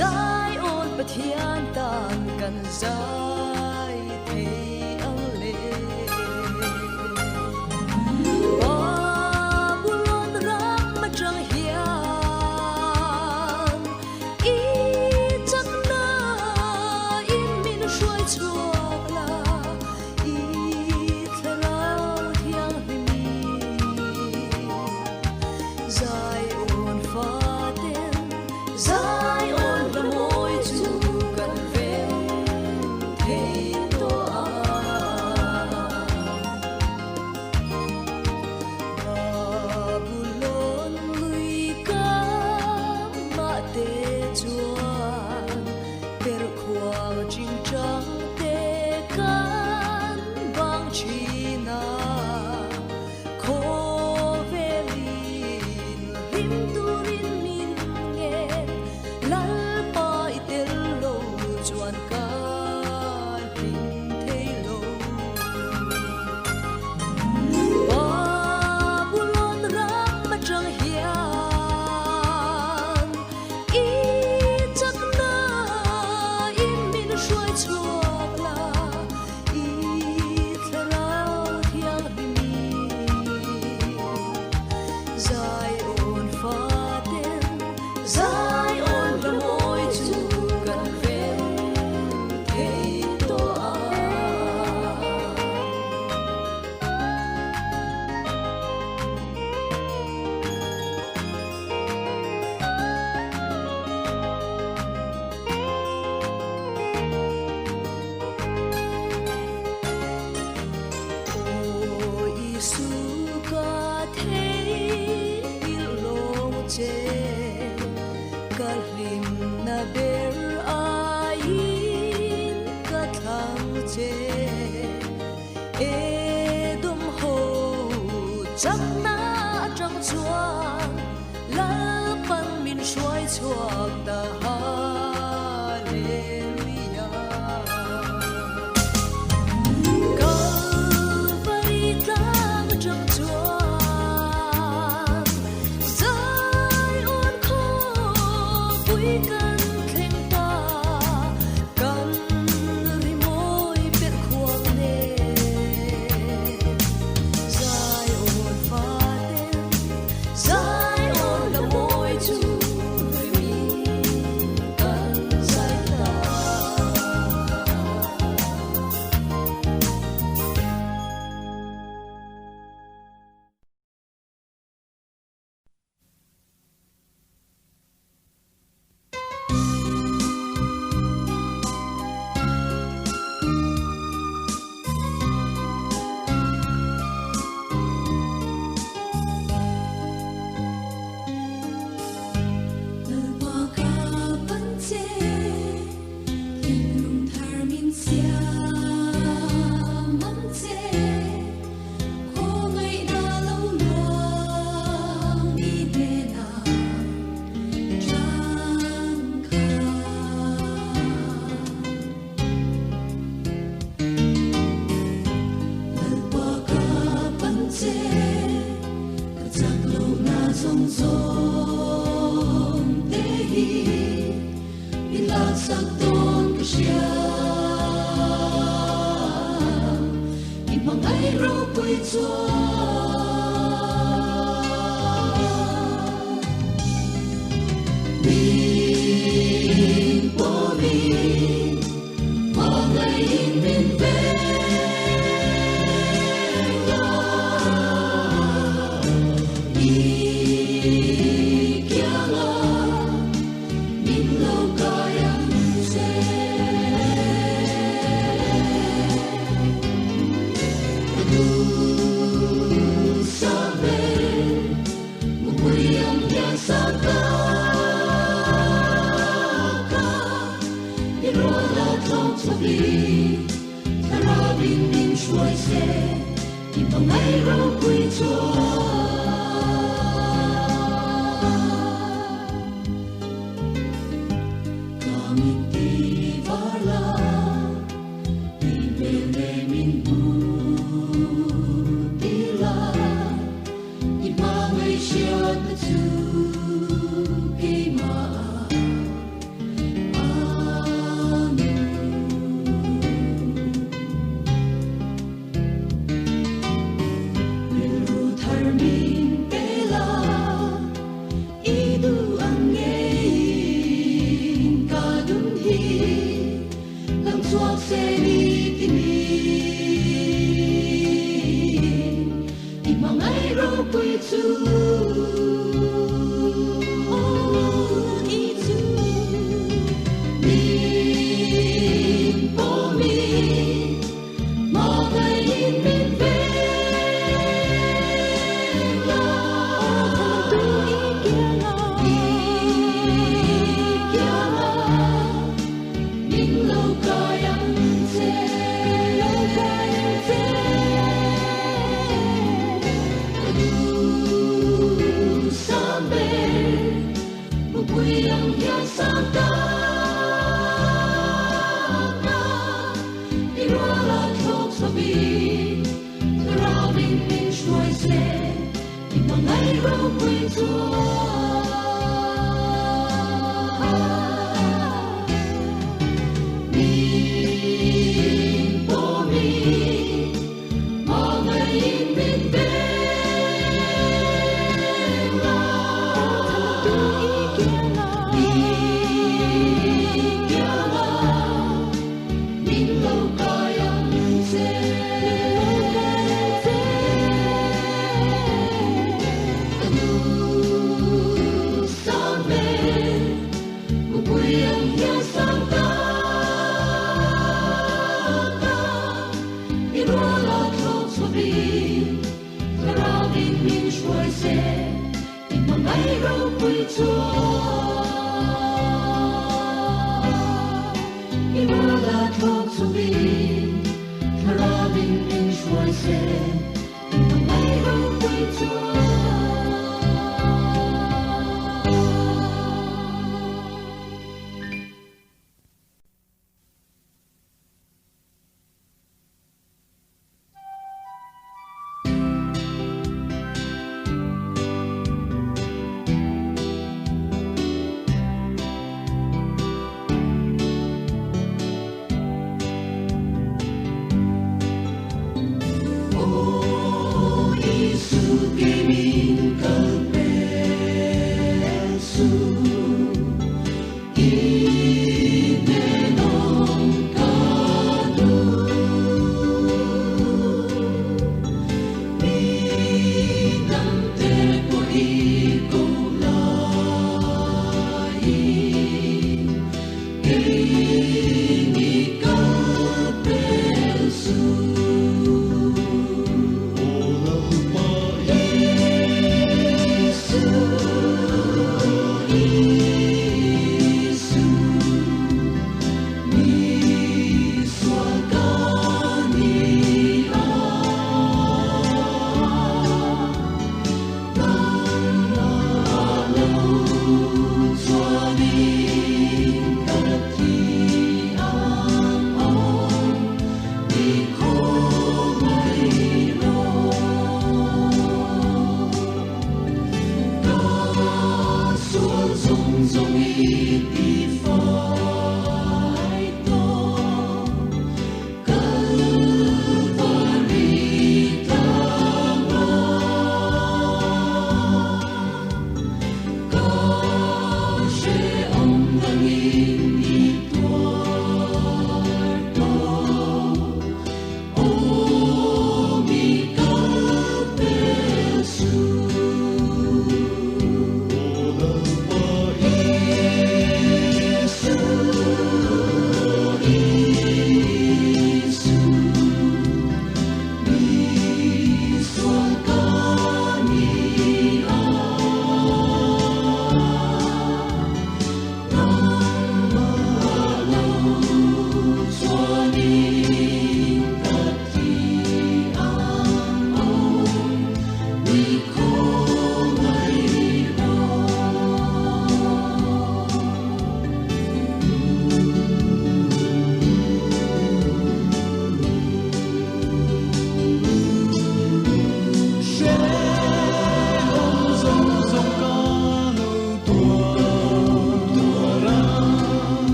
Zion Pathian tan kan zai thei ang le. Babulon ram atang hian i chakna in min hruai chhuak la, i thlarau thianghlim Zion faten Zion la mawi chu kan rem thei tawh a. Babulon lui kamah te chuan perhkhuang chingchang te kan bang thin a. Khawvelin hlim turin min ngen, Lalpa i tel lo chuan ka hlim thei lo. Babulon ram atang hian i chakna in min hruai chhuak la. I thlarau thianghlim Zion faten Zion la mawi chu kan rem thei tawh a. Aw Isu ka theihngilh lawng che, ka hlimna ber aiin ka thlang che. Edom ho chakna atang chuan Lalpan min hruai chhuak ta Hallelujah. Kalvari tlang atang chuan Zion khawpui kan thleng ta, kan rimawi perh khuang nen Zion faten Zion la mawi chu rimin kan zai ta. Lalpa ka pan che, thinlung thar min siam ang che. Khawngaihna lo luang i hnenah changkha. Lalpa ka pan che, ka chak lohna zawng zawng te hi min laksak dawn ka hria. I hmangaih ropui chuan min pawmin hmangaihin min veng a. I kianga min lo kai ang che. Ka duhsam ve mupui ang hian sa ka ka i rual a tlawng chawpin thlarau in min hruai se i hmangaih ropui chuan. Ka mit ti var la i hmel ne min hmu ti la i hmangaih hriat na chu keimah ropui chuan. Min pawmin hmangaihin min veng la. I kianga min lo kai ang che. Ka nu sang ber, mupui ang hian sang ta ka. I ruala thlawk chhuavin, thlarauin min hruai se, i hmangaih ropui chuan. I ruala thlawk chhuavin, thlarauin min hruai se, i hmangaih ropui chuan. Aw Isu kei min kal pel suh, i hnenawm ka duh. Mi dangte pawh i ko laiin, kei mi kal pel suh. Aw Lalpa i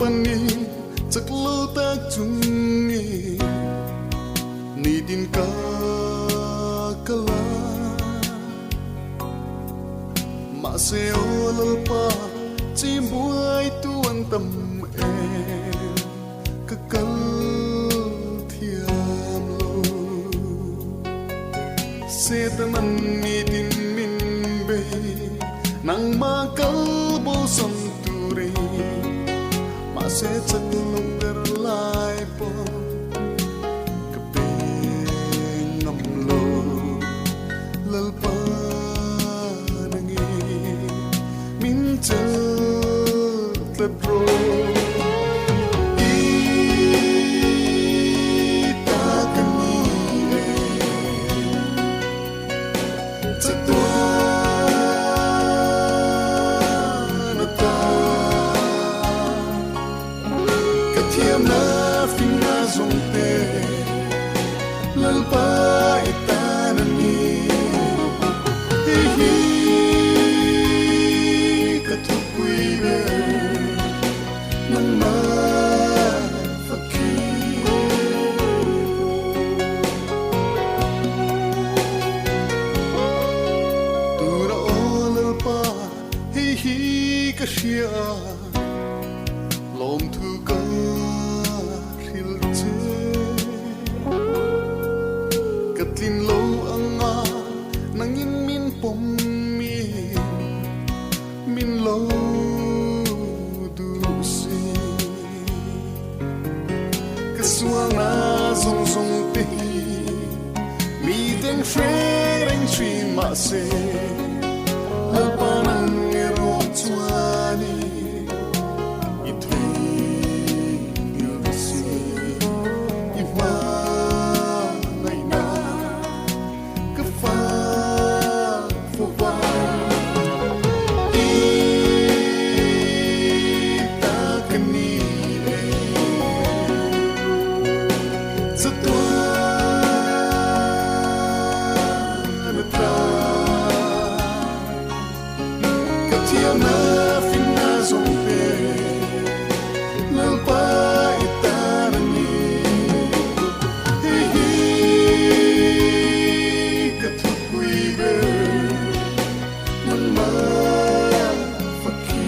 Lalpa ni chak lo tak chungin nitin ka kal a. Mahse aw Lalpa chimbuai tu an tam em ka kal thiam lo. Setanan nitin min bei nangmah kal bosan turin mahse chak lo ber lai pawh ka pe ngam lo. Lalpa nangin min chelh tlat rawh. I ta ka ni e chatuan ata ka thiamna finna zawng te Lalpa i tan a ni. Hei hi ka thupui ber nangmah fakhi. Tura aw Lalpa hei hi ka hria a, lawmthu ka hrilh che. Ka tlin lo anga nangin min pawm in min lo duh si. Ka sualna zawng zawng te hi mi ten hre reng thin mahse Lalpa nang erawh chuanin i theihnghilh si. I hmangaihna ka fak fo va. I ta ka ni e chatuan ata ka thiamna finna zawng te Lalpa i tan a ni. Hei hi ka thupui ber nangmah fakhi.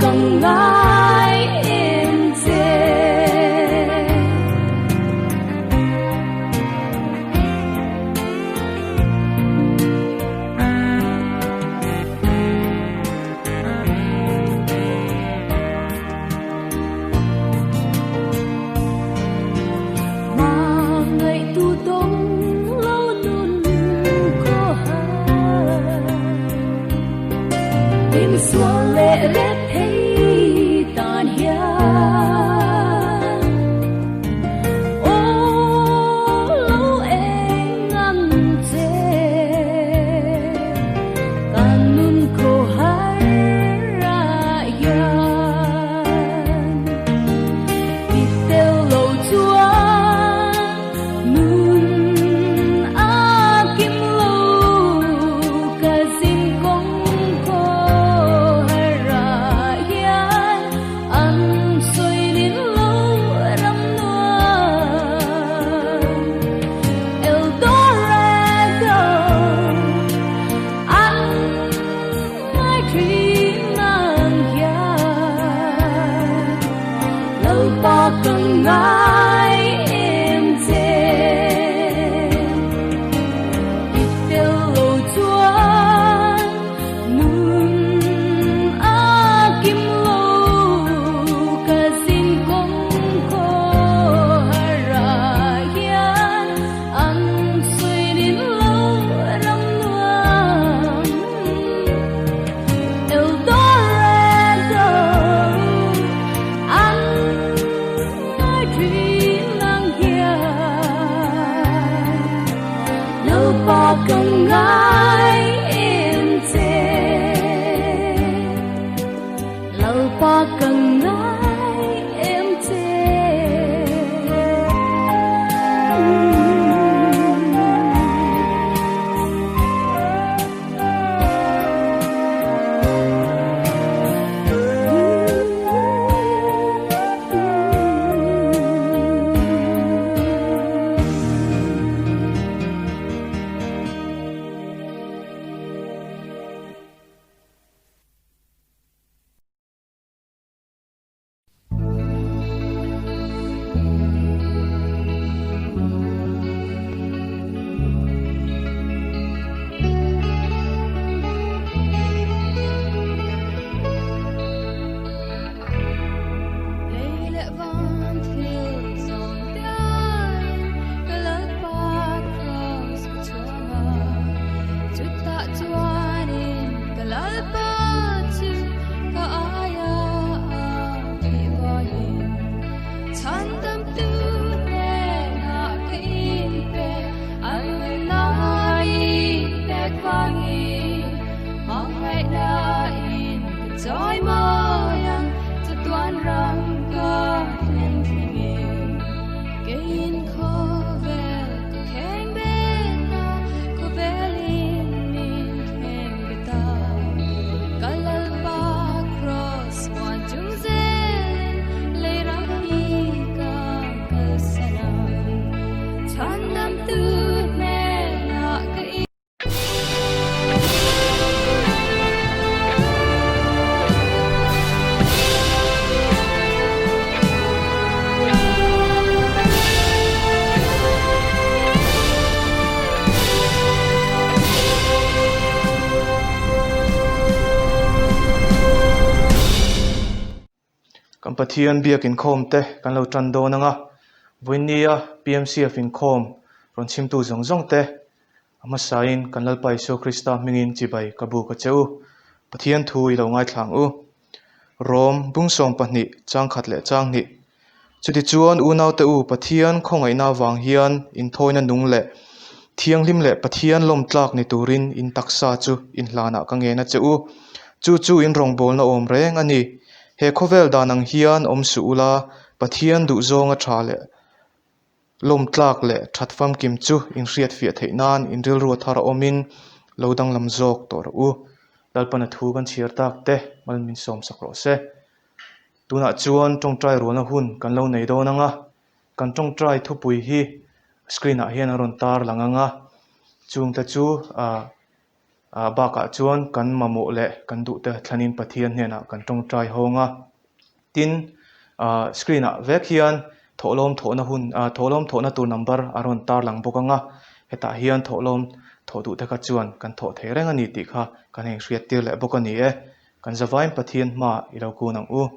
ka ngai em che. Hmangaihtu dawng lo nun khaw har. Tim sual leh rep thei tan hian aw lo eng ang che. Kan nun khaw har ah hian i tel lo chuan nun a kim lo ka zin kawng khaw har ah hian an sawi nin lo ram nuam El Dorado an ngai thin ang hian Lalpa ka ngai em che. I tel lo chuan nun a kim lo ka zin kawng khaw har ah hian an sawi nin lo ram nuam El Dorado an ngai thin ang hian Lalpa ka ngai em che. Lalpa ka ngai em che. Lei leh van thil zawng te aiin ka Lalpa Kraws ka chhuang a, chutah chuanin ka Lalpa chu ka aia a thih vangin chhandamtu hnenah ka inpe a nunna in pek vangin hmangaihna in ka chawi mawi ang chatuan ram ka thlen thlengin keiin khawvel ka kheng bet a, khawvelin min kheng bet a. Ka Lalpa Kraws muan chung zelin lei ram hi ka kalsan ang. Chhandamtu hnenah ka in. Kan Pathian biak inkhawm te kan lo tan dawn ang a, vawinia PMCF inkhawm rawn chhimtu zawng zawng te A hmasain kan Lalpa Isua Krista hmingin chibai ka buk a che u. Pathian thu i lo ngaithla ang u. Rom, Bungsawm pahnih, changkhat leh changhnih. Chutichuan unaute u, Pathian khawngaihna avang hian inthawina nung leh thianghlim leh Pathian lawmtlak ni turin in taksa chu inhlanah ka ngen a che u. Chu chu in rawngbawlna awm reng a ni. He khawvel dan ang hian awm suh ula, Pathian duhzawnga tha leh Lawmtlak leh that famkim chu inhriatfiah theih nan in rilru a thar a awmin lo danglam zawk tawh rawh u. Lalpana thu kan chhiar tak te mal min sawm sak rawh se. Tunah chuan tawngtai rualna hun kan lo nei dawn ang a, kan tawngtai thupui hi screen ah hian a rawn tar lang ang a, chungte chu ah. Bakah chuan kan mamawh leh kan duhte thlanin Pathian hnenah kan tawngtai hawng a. Tin, screen ah vek hian thawhlawm thawhna hun thawhlawm thawhna tur number a rawn tar lang bawk ang a, hetah hian thawhlawm thawh duhte kha chuan kan thawh thei reng a ni tih kha kan inhriat tir leh bawk a ni e. Kan zavain Pathian hmaah i lo kun ang u.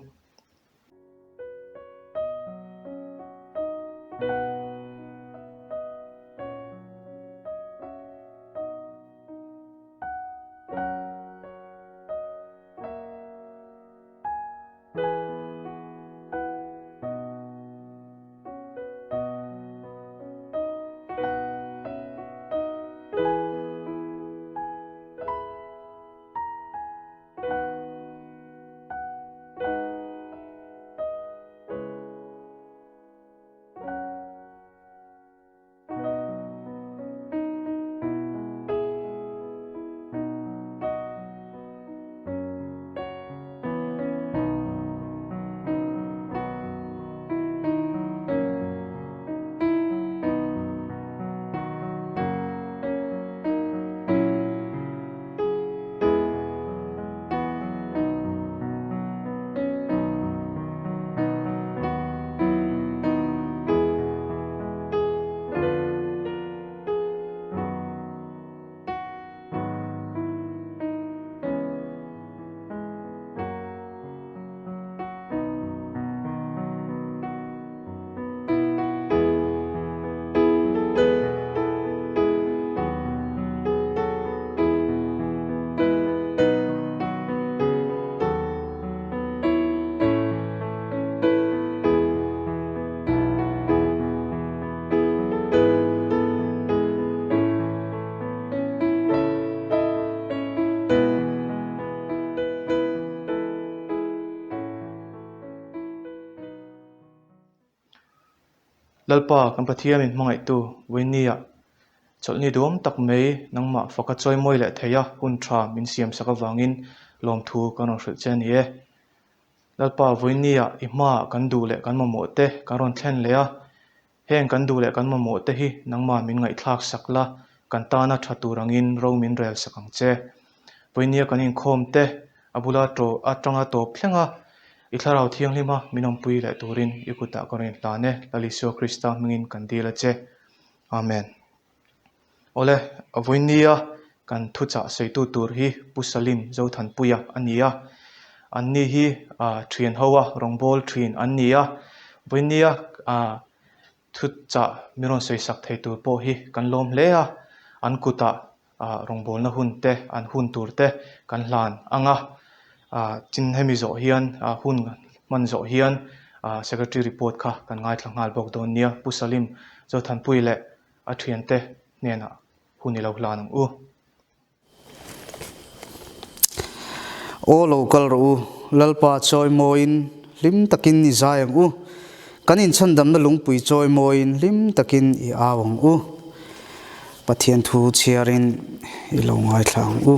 Lalpa, kan Pathian min hmangaihtu Winnie-a chawlhni duam tak mai nangmah faka chawimawi leh theia hun tha min siamsak avangin lawmthu kan rawn hrilh che a ni e. Lalpa, Winnie-a i hmaah kan duh leh kan mamawh te kan rawn thlen leh a, heng kan duh leh kan mamawh te hi nangmah min ngaihthlak sak la, kan tana tha tur angin ro min rel sak ang che. Vawinia kan inkhawm te a bula tawh atanga tawp thleng a, i thlarau thianghlim a min awmpui leh turin i kutah ka rawn inhlan e, Lal Isua Krista hmingin kan dil a che. Amen. Awle, vawinia kan thuchah sawitu tur hi Pu Salim Zothanpuia a ni a, anni hi thian ho a rawngbâwl thin an ni a, vawinia thuchah min rawn sawisak thei tur pawh hi kan lawm hle a, an kutah ah rawngbawlna hun te an hun tur te kan hlan ang a, ah chin hemi zawh hian ah hun hman zawh hian ah secretary report kha kan ngaithla nghal bawk dawn nia Pu Salim Zothanpui leh a thiante hnenah hun i lo hlan ang u. Aw lo kal rawh u, Lalpa chawi mawiin hlim takin i zai ang u, kan inchhandamna lungpui chawi mawiin hlim takin i au ang u. Pathian thu chhiarin i lo ngaithla ang u.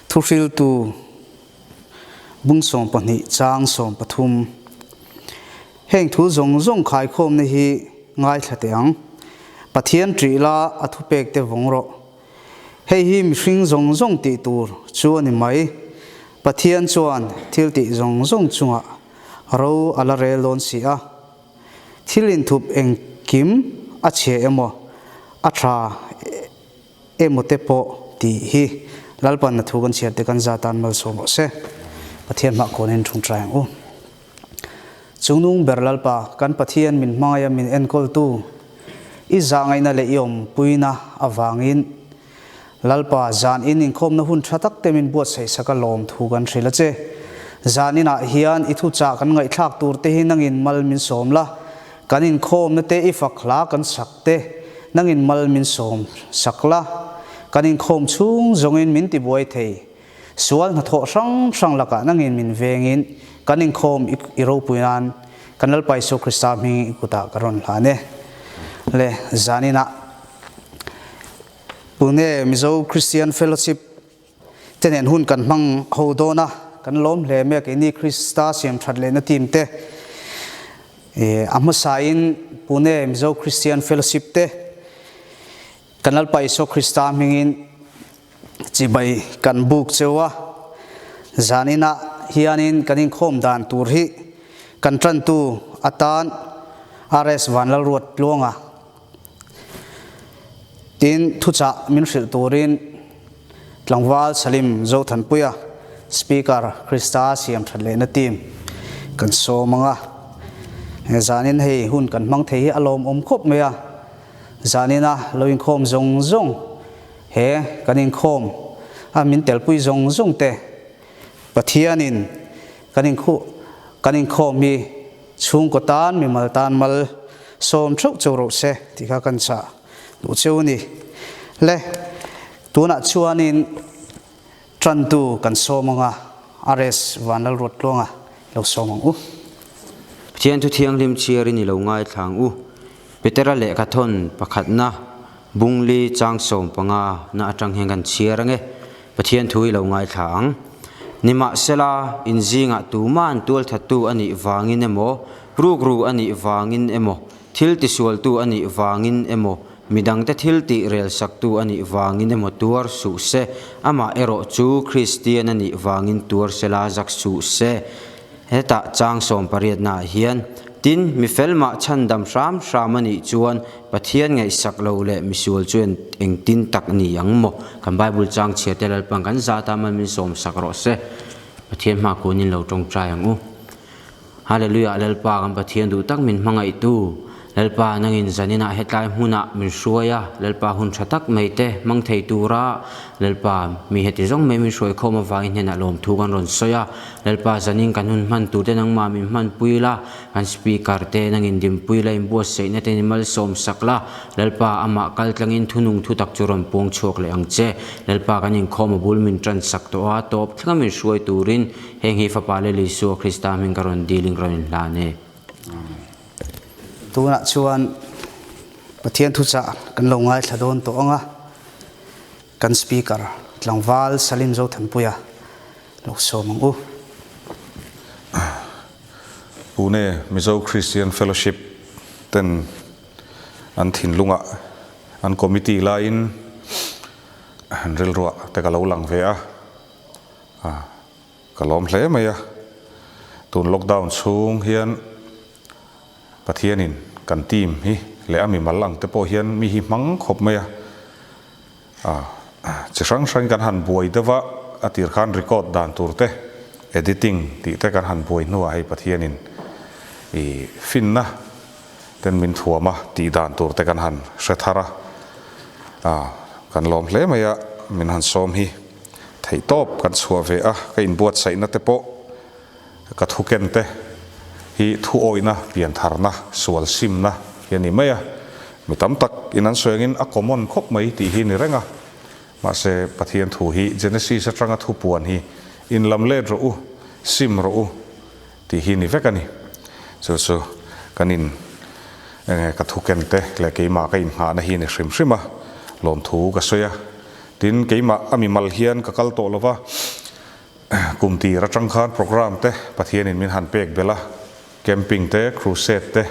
Thuhriltu bung 12 chang 13 Heng thu zawng zawng khaikhawmna hi ngaithla teh ang. Pathian ṭih la a thupek te vawng rawh. Hei hi mihring zawng zawng tih tur chu a ni mai. Pathian chuan thil tih zawng zawng chungah ro a la rel dawn si a. Thil inthup engkim a chhia emaw, a tha emaw te pawh tih hi Lalpan a thu kan chhiar te kan za tan malsawm rawh se. Pathian hmah kawnin thungtrai ang u. Chungnung ber Lalpa, kan Pathian min hmangaia min enkawltu, i zahngaihna leh i awmpuina avangin Lalpa, zan in inkhawmna hun tha tak te min buatsaih sak a lawm thu kan hrilh a che. Zan inah hian i thuchah kan ngaihthlak tur te hi nangin mal min sawm la, kan inkhawmna te i fak hla kan sak te nangin mal min sawm sak la, kan inkhawm chhung zawngin min tibuai thei. Sual hnathawh hrang hrang lakah nangin min vengin kan inkhawm i ropui nan kan Lalpa Isua Krista hming i kutah ka rawn hlan e. Le zan inah. Pune Mizo Christian Fellowship te nen hun kan hmang ho dawn a, kan lawm hle mai a, keini Krista siam that lehna team te a hmasain Pune Mizo Christian Fellowship te. Kan Lalpa Isua Krista hmingin chibai kan buk cheu a, zaninah hianin kan inkhawm dan tur hi kan tantu atan RS Vanlalruat Tluanga tin thuchah min hrilh turin Tlangval Salim Zothanpuia Speaker Krista siam that lehna team kan sawm ang a, zanin hei hun kan hmang thei hi a lawmawm khawp mai a, zanina lo inkhawm zawng zawng he kan inkhawm a min telpui zawng zawng te Pathianin kan inkhuh kan inkhawm hi chhungkaw tan mimal tan mal sawm theuh cheu rawh se tih kha kan chah duh cheu a ni. Le tunah chuanin tantu kan sawm ang a, RS Vanlalruattluanga lo sawm ang u. Pathian thu thianghlim chhiarin i lo ngaithla ang u. Petera lehkha thawn pakhatna Bungli chang 15 na atang hian kan chhiar ange. Pathian thu i lo ngaithla ang. Nimahsela, in zingah tuma'n tualthattu a nih vangin emaw, rukru a nih vangin emaw, thil tisualtu a nih vangin emaw, midangte thil tih relsaktu a nih vangin emaw tuar suh se, amah erawh chu Kristian a nih vangin tuar sela zak suh se. Hetah chang 18 naah hian, Tin, mi fel mah chhandam hram hram a nih chuan Pathian ngaihsak lo leh misual chu engtin tak ni ang maw? Kan Bible chang chhiar te Lalpan kan zat a man min sawmsak rawh se. Pathian hma kunin lo tawngtai ang u. Hallelujah Lalpa kan Pathian duh tak min hmangaihtu Lalpa nangin zaninah hetlai hmunah min hruai a, Lalpa hun tha tak mai te hmang thei tura Lalpa mi heti zawng mai min hruai khawm avangin hnenah lawmthu kan rawn sawi a, Lalpa zanin kan hun hman tur te nangmah min hmanpui la, kan speaker te nangin dinpui la inbuatsaihna te ni malsawm sak la, Lalpa amah kal tlangin thunung thu tak chu rawn puang chhuak leh ang che. Lalpa kan inkhawm a bul min tan sak tawh a, tawp thlenga min hruai turin heng hi Fapa leh Isua Krista hming ka rawn dilin ka rawn inhlan e. Tunah chuan Pathian thuchah kan lo ngaithla dawn tawh ang a, kan Speaker tlangval Salim Zothanpuia lo sawm ang u. Pune Mizo Christian Fellowship ten an thinlungah an committee laiin an rilruah te ka lo lang ve a, Ka lawm hle mai a, tun lockdown chhung hian Pathianin kan team hi leh a mimal ang te pawh hian mi hi hmang khawp mai a, chi hrang hrangin kan han buai deuh a, a tir khan record dan tur te, editing tih te kan han buai hnuah hei Pathianin i finna ten min thuam a tih dan tur te kan han hre thar a, kan lawm hle mai a min han sawm hi. Theih tawp kan chhuah ve a, ka inbuatsaihna te pawh ka thu ken te hi thu awihna, piantharna, sual simna hi a ni mai a. Mi tam tak in an sawi angin a common khawp mai tih hi ni reng a. Mahse, Pathian thu hi Genesis atanga thu puan hi in lam let rawh u, sim rawh u tih hi ni vek a ni. Chu chu kan in enge ka thu ken te leh keimah ka inngahna hi ni hrim hrim a, lawmthu ka sawi a. Tin, keimah a mimal hian ka kal tawh lova, kum tir atang khan programme te Pathianin min han pek belh a, camping te, crusade te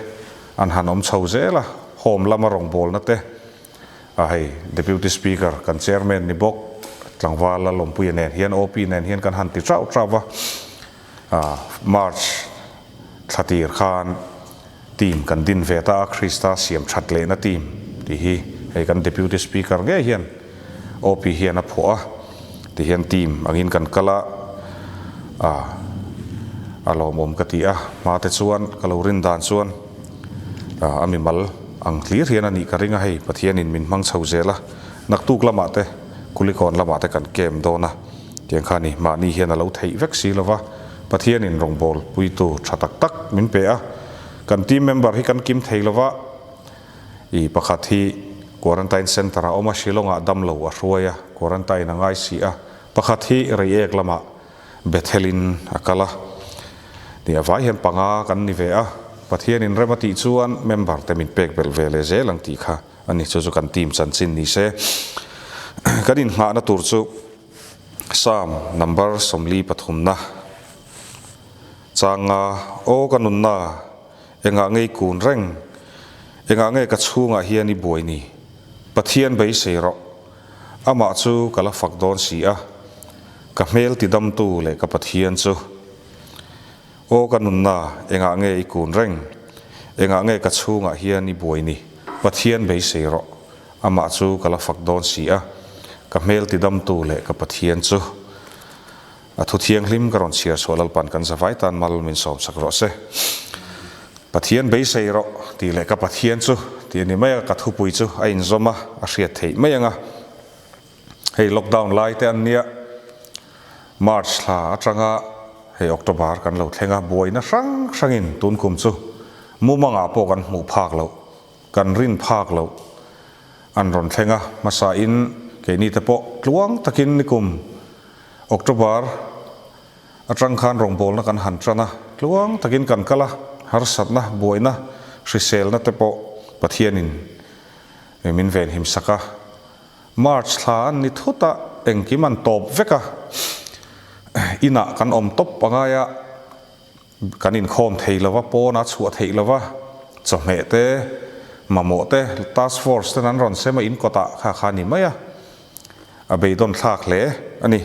an han awm chho zel a, home lama rawngbawlna te, a hei Deputy Speaker kan Chairman ni bawk, tlangval Lalawmpuia nen hian OP nen hian kan han ti chauh chauh va, March thla tir khan team kan din ve ta a, Krista siam that lehna team tih hi hei kan Deputy Speaker ngei hian OP hian a phuah a, ti hian team angin kan kal a, a lawmawm ka ti a, hma te chuan ka lo rin dan chuan a mimal ang hlir hian a nih ka ring a, hei Pathianin min hmang chho zel a, naktuk lamah te Kulikawn lamah te kan camp dawn a. Tiang kha ni, mahni hian a lo theih vek si lova, Pathianin rawngbâwl puitu tha tak tak min pe a, kan team member hi kan kim thei lova, i pakhat hi quarantine centre ah awm a, Shillong ah damlo a hruai a, quarantine a ngai si a, pakhat hi Reiek lamah Bethel in a kal a, ni a vai hian panga kan ni ve a, Pathianin rem a tih chuan member te min pek belh ve leh zel ang tih kha a ni, chu chu kan team chanchin ni se, kan inngahna tur chu. Psalm number 43 na changa aw ka nunna engah ngei kun reng engah nge ka chhungah hian i buai ni. Pathian beisei rawh, amah chu ka la fak dawn si a, ka hmel tidamtu leh ka Pathian chu. Aw ka nunna, engah nge i kun reng? Engah nge ka chhungah hian i buai ni? Pathian beisei rawh, amah chu ka la fak dawn si a, ka hmel tidamtu leh ka Pathian chu. A thu thianghlim ka rawn chhiar chhuah Lalpan kan zavai tan mal min sawmsak rawh se. Pathian beisei rawh tih leh ka Pathian chu tih a ni mai a, ka thupui chu a inzawm a, a hriat theih mai ang a. Hei lockdown lai te an nia, March thla atanga hei October kan lo thleng a, buaina hrang hrangin tun kum chu mumangah pawh kan hmuh phak loh, kan rin phak loh an rawn thleng a, hmasain keini te pawh tluang takin nikum October atang khan rawngbawlna kan han tan a, tluang takin kan kal a, harsatna, buaina, hriselna te pawh Pathianin min venhim sak a. March thla an ni thut a, engkim an tawp vek a, inah kan awm tawp angai a, kan inkhawm thei lo va, pawn a chhuah theih lo va, chawhmeh te, mamawh te, task force ten an rawn sem a, in kawtah kha kha a ni mai a, a beidawn thlak hle a ni.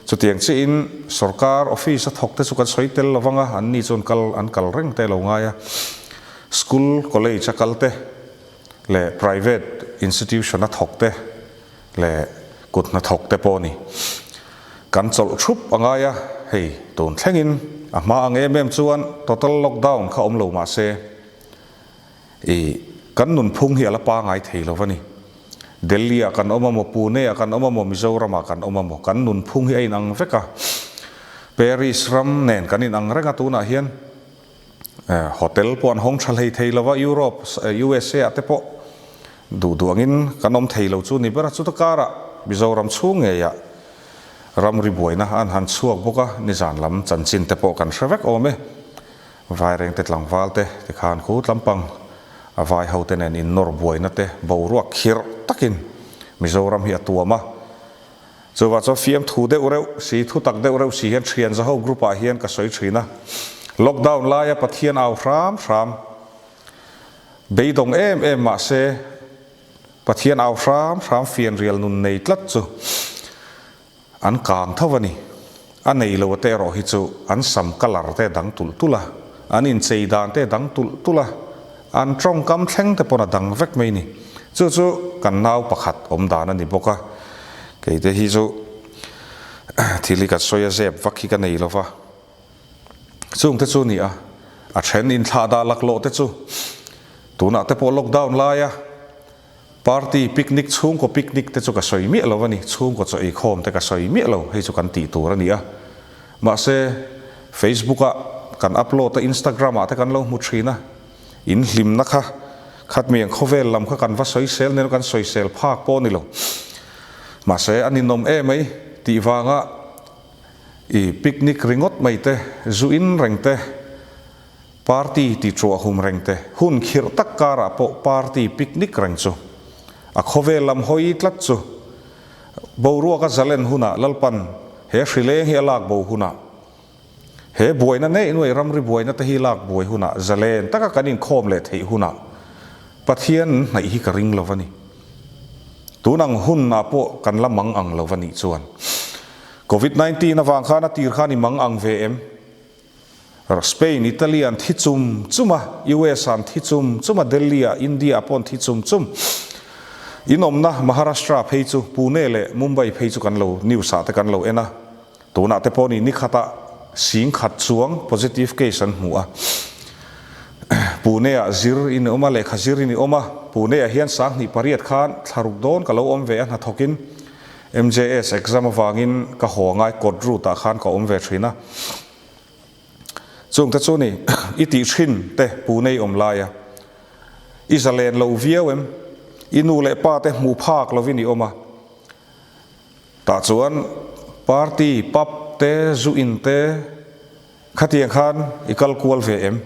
Chutiang chiahin sorkar office a thawk te chu kan sawi tel lo vang a, an ni chuan kal an kal reng te a lo ngai a, school, college a kal te leh private institution a thawk te leh kut hnathawk te pawh a ni. Kan chawlh thup a ngai a, hei tun thlengin a hma ang em em chuan total lockdown kha awm lo mahse i kan nunphung hi a la pangai thei lo a ni. Delhi ah kan awm a maw, Pune ah kan awm a maw, Mizoram ah kan awm a maw, kan nunphung hi a inang vek a. Paris ram nen kan inang reng a tunah hian hotel pawh an hawng tha hlei thei lo va, Europe, USA ah te pawh duh duh angin kan awm thei lo chu ni ber a, chuta karah Mizoram chhung ngeiah ramri buaina an han chhuak bawk a, nizan lam chanchin te pawh kan hre vek awm e. Vairengte tlangval te tikhan khu tlampang a vai ho te nen innawr buaina te boruak khirh takin Mizoram hi a tuam a. Chuvah chuan fiamthu deuh reuh si, thu tak deuh reuh si hian thian zaho group ah hian ka sawi thin a. Lockdown laia Pathian au hram hram beidawng em em mahse Pathian au hram hram fianrial nun nei tlat chu an kang tho a ni. A nei lo te erawh hi chu an sam colour te dang tulh tulh a, an inchei dan te dang tulh tulh a, an tawngkam thleng te pawn a dang vek mai ni. Chu chu kan nau pakhat awm dan a ni bawk a, kei te hi chu thil hi ka sawi a zep vak hi ka nei lo va. Chung te chu ni a, a then inthlah dah laklawh te chu tunah te pawh lockdown lai a, Party picnic chhungkaw picnic te chu ka sawi miah lo a ni, chhungkaw chaw eikhawm te ka sawi miah lo, hei chu kan tih tur a ni a. Mahse, Facebook ah kan upload a, Instagram ah te kan lo hmu thin a, in hlimna kha khatmiang khawvel lam kha kan va sawisel nen kan sawisel phak pawh a ni lo. Mahse, a ninawm em mai tih vanga i picnic ringawt mai te, zu in reng te, Party ti chuah hum reng te, hun khirh tak karah pawh party picnic reng chu. A khawvel lam hawi tlat chu. Boruak a zalen hunah Lalpan he hrileng hi a lak bo hunah, he buaina neih nuaih ramri buaina te hi lak buai hunah zalen taka kan inkhawm leh theih hunah Pathian an hnaih hi ka ring lo va ni. Tun ang hunah pawh kan la mang ang lo va nih chuan. Covid 19 avang khan a tir khan i mang ang ve em? Spain, Italy an thi chum chum a, US an thi chum chum a, Delhi ah, India ah pawh an thi chum chum. In awmna Maharashtra phei chu Pune leh Mumbai phei chu kan lo news ah te kan lo en a, tunah te pawh ni nikhatah singkhat chuang positive case an hmu a. Pune ah zir in awm a, lehkha zir in i awm a, Pune ah hian 2008 khan thlaruk dawn ka lo awm ve a hnathawkin MJS exam avangin ka haw angai court route ah khan ka awm ve thin a. Chung te chu ni i tih thin te Pune i awm lai a. I zalen lo viau em? I nu leh pa te hmu phak lovin i awm a. Tah chuan party, pub te, zu in te khatiang khan i kal kual ve em?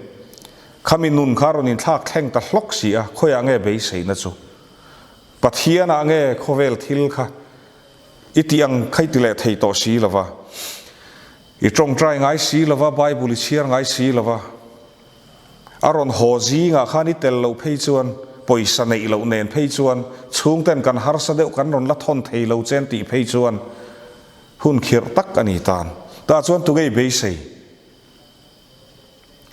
Khami nun kha rawn inthlak thleng ta hlawk si a, khawiah nge beiseina chu? Pathian ah nge khawvel thil kha i tih ang kha i ti leh thei tawh si lo va, i tawngtai ngai si lo va, Bible i chhiar ngai si lo va, a rawn haw zingah khan i tel loh phei chuan pawisa neih loh nen phei chuan chhungten kan harsa deuh kan rawn la thawn thei lo chen tih phei chuan hun khirh tak a ni tan. Tah chuan tungei beisei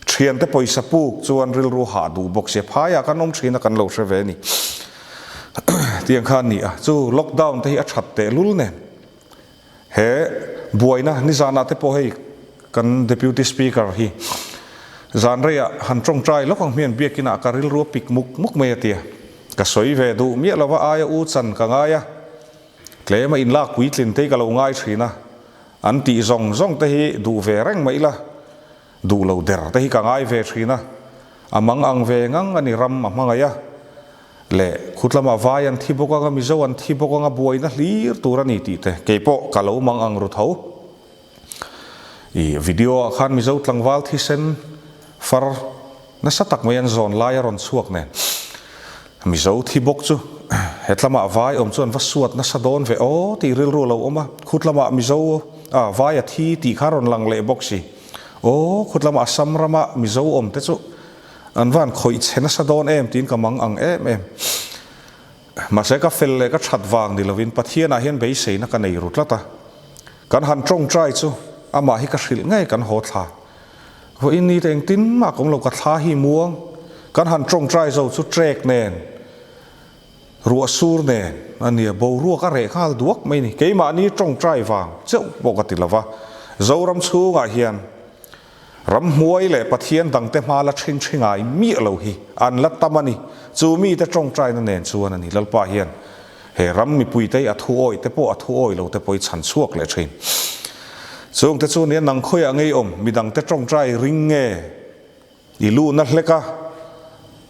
thiante pawisa puk chuan rilru hah duh bawk sia phaiah kan awm thin a kan lo hre ve a ni. Tiang kha a ni a, chu lockdown te hi a that tehlul nen. He buaina nizanah te pawh hei kan Deputy Speaker hi zan reiah han tawngtai lawk ang hmian biakinah ka rilru a pik muk muk mai a tia. Ka sawi ve duh miah lova aia u chan ka ngai a, tlema inlak puitlin te hi ka lo ngai thin a, an tih zawng zawng te hi duh ve reng mai ila, duh lo der te hi ka ngai ve thin a, a mang ang ve ngang a ni ram a hmangaih a. Leh khutlama vai an thi bawk anga Mizo an thi bawk anga buaina hlir tur a ni tih te keipawh ka lo mang ang ru tho. I video ah khan Mizo tlangval thisen far nasa tak mai an zawn lai a rawn chhuak nen Mizo thi bawk chu hetlama vai awm chu an va suat nasa dawn ve aw tih rilru a lo awm a, khutlama Mizo ah vai a thi tih kha a rawn lang leh bawk si. Aw khutlama Assam rama Mizo awm te chu An van khawih chhe nasa dawn em tiin ka mang ang em em. Mahse ka fel leh ka that vang ni lovin Pathianah hian beiseina ka nei ru tlat a. Kan han tawngtai chu amah hi ka hrilh ngei kan haw thla. Vawiin ni te engtin mah ka awm lo ka thla hi muang. Kan han tawngtai zo chu trek nen, ruah sur nen a nia boruak a reh nghal duak mai ni. Keimahni tawngtai vang chauh pawh ka ti lova. Zoram chhungah hian Ramhmuai leh Pathian dangte hma la ṭhing ṭhi ngai miah lo hi an la tam a ni. Chu mite ṭawngṭaina nen chuan a ni. Lalpa hian he ram mipuite hi a thu awih te pawh a thu awih lo te pawh hi chhan chhuak leh ṭhin. Chungte chu nia nang khawiah ngei awm midangte ṭawngṭai ring nge i luhna hlek a,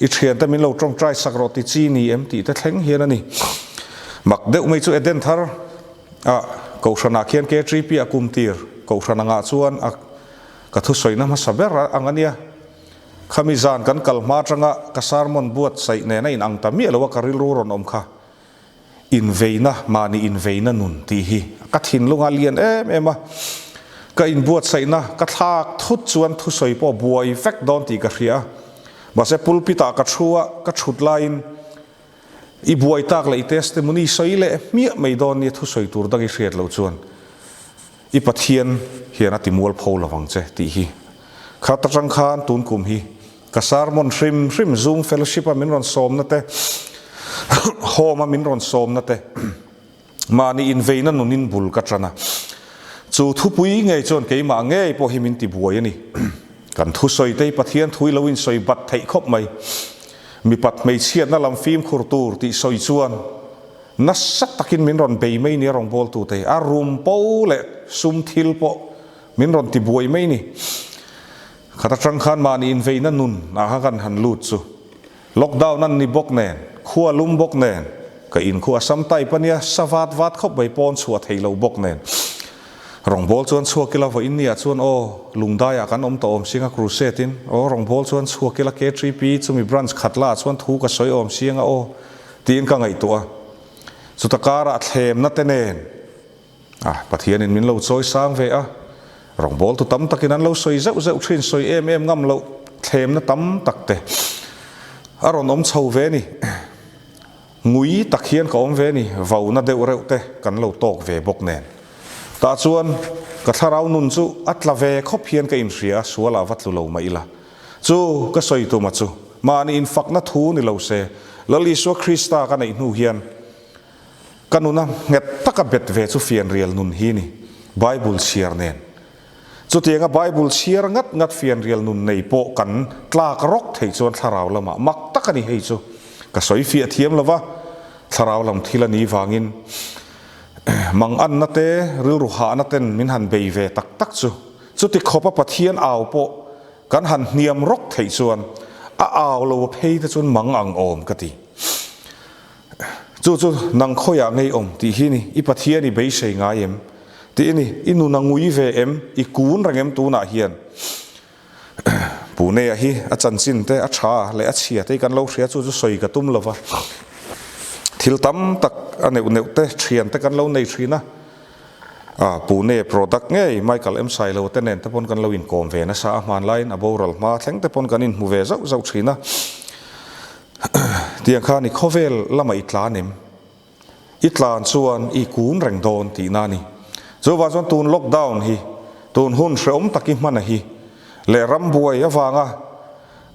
i ṭhiante min lo ṭawngṭai sak rawh ti chi ni em tih te thleng hian a ni. Mak deuh mai chu Eden thar ah Kohhranah khian KTP a kum tir Kohhran angah chuan a Ka thusawina hmasa ber ang a nia. Khami zan kan kal hma atanga ka sermon buatsaih nena in ang ta miah lo a ka rilru rawn awm kha. Inveina, mahni inveina nun tih hi ka thinlung a lian em em a. Ka inbuatsaihna ka thlak thut chuan thusawi pawh buai vek dawn tih ka hria a. Mahse pulpit ah ka thu a, ka thut laiin i buai tak leh i testimony sawi leh hmiah mai dawn nia thusawi tur dang i hriat loh chuan. I Pathian hian a ti mualpho lovang che tih hi khat atang khan tun kum hi ka sermon hrim hrim Zoom fellowship a min rawn sawmna te home a min rawn sawmna te mahni inveina nunin bul ka tan a chu thupui ngei chuan keimah ngei pawh hi min ti buai a ni kan thusawi te hi Pathian thu i lo insawi bat theih khawp mai mipat hmeichhiatna lam fimkhur tur tih sawi chuan Nasa takin min rawn bei mai ni a rawngbawltute hi, a rum po leh sum thil pawh min rawn ti buai mai ni. Khat atang khan mahni inveina nun ah kha kan han lut chu lockdown an ni bawk nen, khua lum bawk nen, ka in khu a sam type a nia, sa vat vat khawp mai pawn chhuah thei lo bawk nen. Rawngbâwl chuan chhuak ila vawiin ni ah chuan aw, lungdai ah kan awm tawh awm siang a crusade in, aw rawngbâwl chuan chhuak ila K3P chumi branch khat la ah chuan thu ka sawi awm siang a aw, Tiin ka ngaihtuah a, chuta karah thlemna te nen a Pathianin min lo chawi sang ve a, rawngbawltu tam takin an lo sawi zeuh zeuh thin, sawi em em ngam loh thlemna tam tak te a rawn awm chho ve ni. Ngui tak hian ka awm ve ni, vauna deuh reuh te kan lo tawk ve bawk nen. Tah chuan ka thlarau nun chu a tla ve khawp hian ka inhria a, sualah va tlu lo mah ila. Chu ka sawi tuma chu mahni infakna thu ni lo se, Lal Isua Krista ka neih hnu hian ka nuna nghet taka bet ve chu fianrial nun hi ni, Bible chhiar nen. Chutianga Bible chhiar ngat ngat fianrial nun nei pawh kan tlak rawk theih chuan thlarau lamah mak tak a ni hei chu. Ka sawi fiah thiam lova, thlarau lam thil a nih vangin manganna te, rilru hahna ten min han bei ve tak tak chu. Chuti khawpa Pathian au pawh kan han hniam rawk theih chuan a au lo a phei te chuan mang ang awm ka ti. Chu chu nang khawiah ngei awm tih hi ni, i Pathian i beisei ngai em? Tih a ni, i nun a ngui ve em? I kun reng em tunah hian? Pune-a hi a chanchin te a tha leh a chhia te hi kan lo hria chu chu sawi ka tum lova. Thil tam tak a neuh neuh te thian te kan lo nei thin a. A Pune product ngei Michael M Sailo te nen te pawn kan lo inkawm ve nasa a, hmanlaiin a boral hma thleng te pawn kan inhmu ve zauh zauh thin a. Tiang khan i khawvel lama i tlan em? I tlan chuan i kun reng dawn tihna a ni. Chuvang chuan tun lockdown hi, tun hun hrehawm tak i hman a hi leh rambuai avanga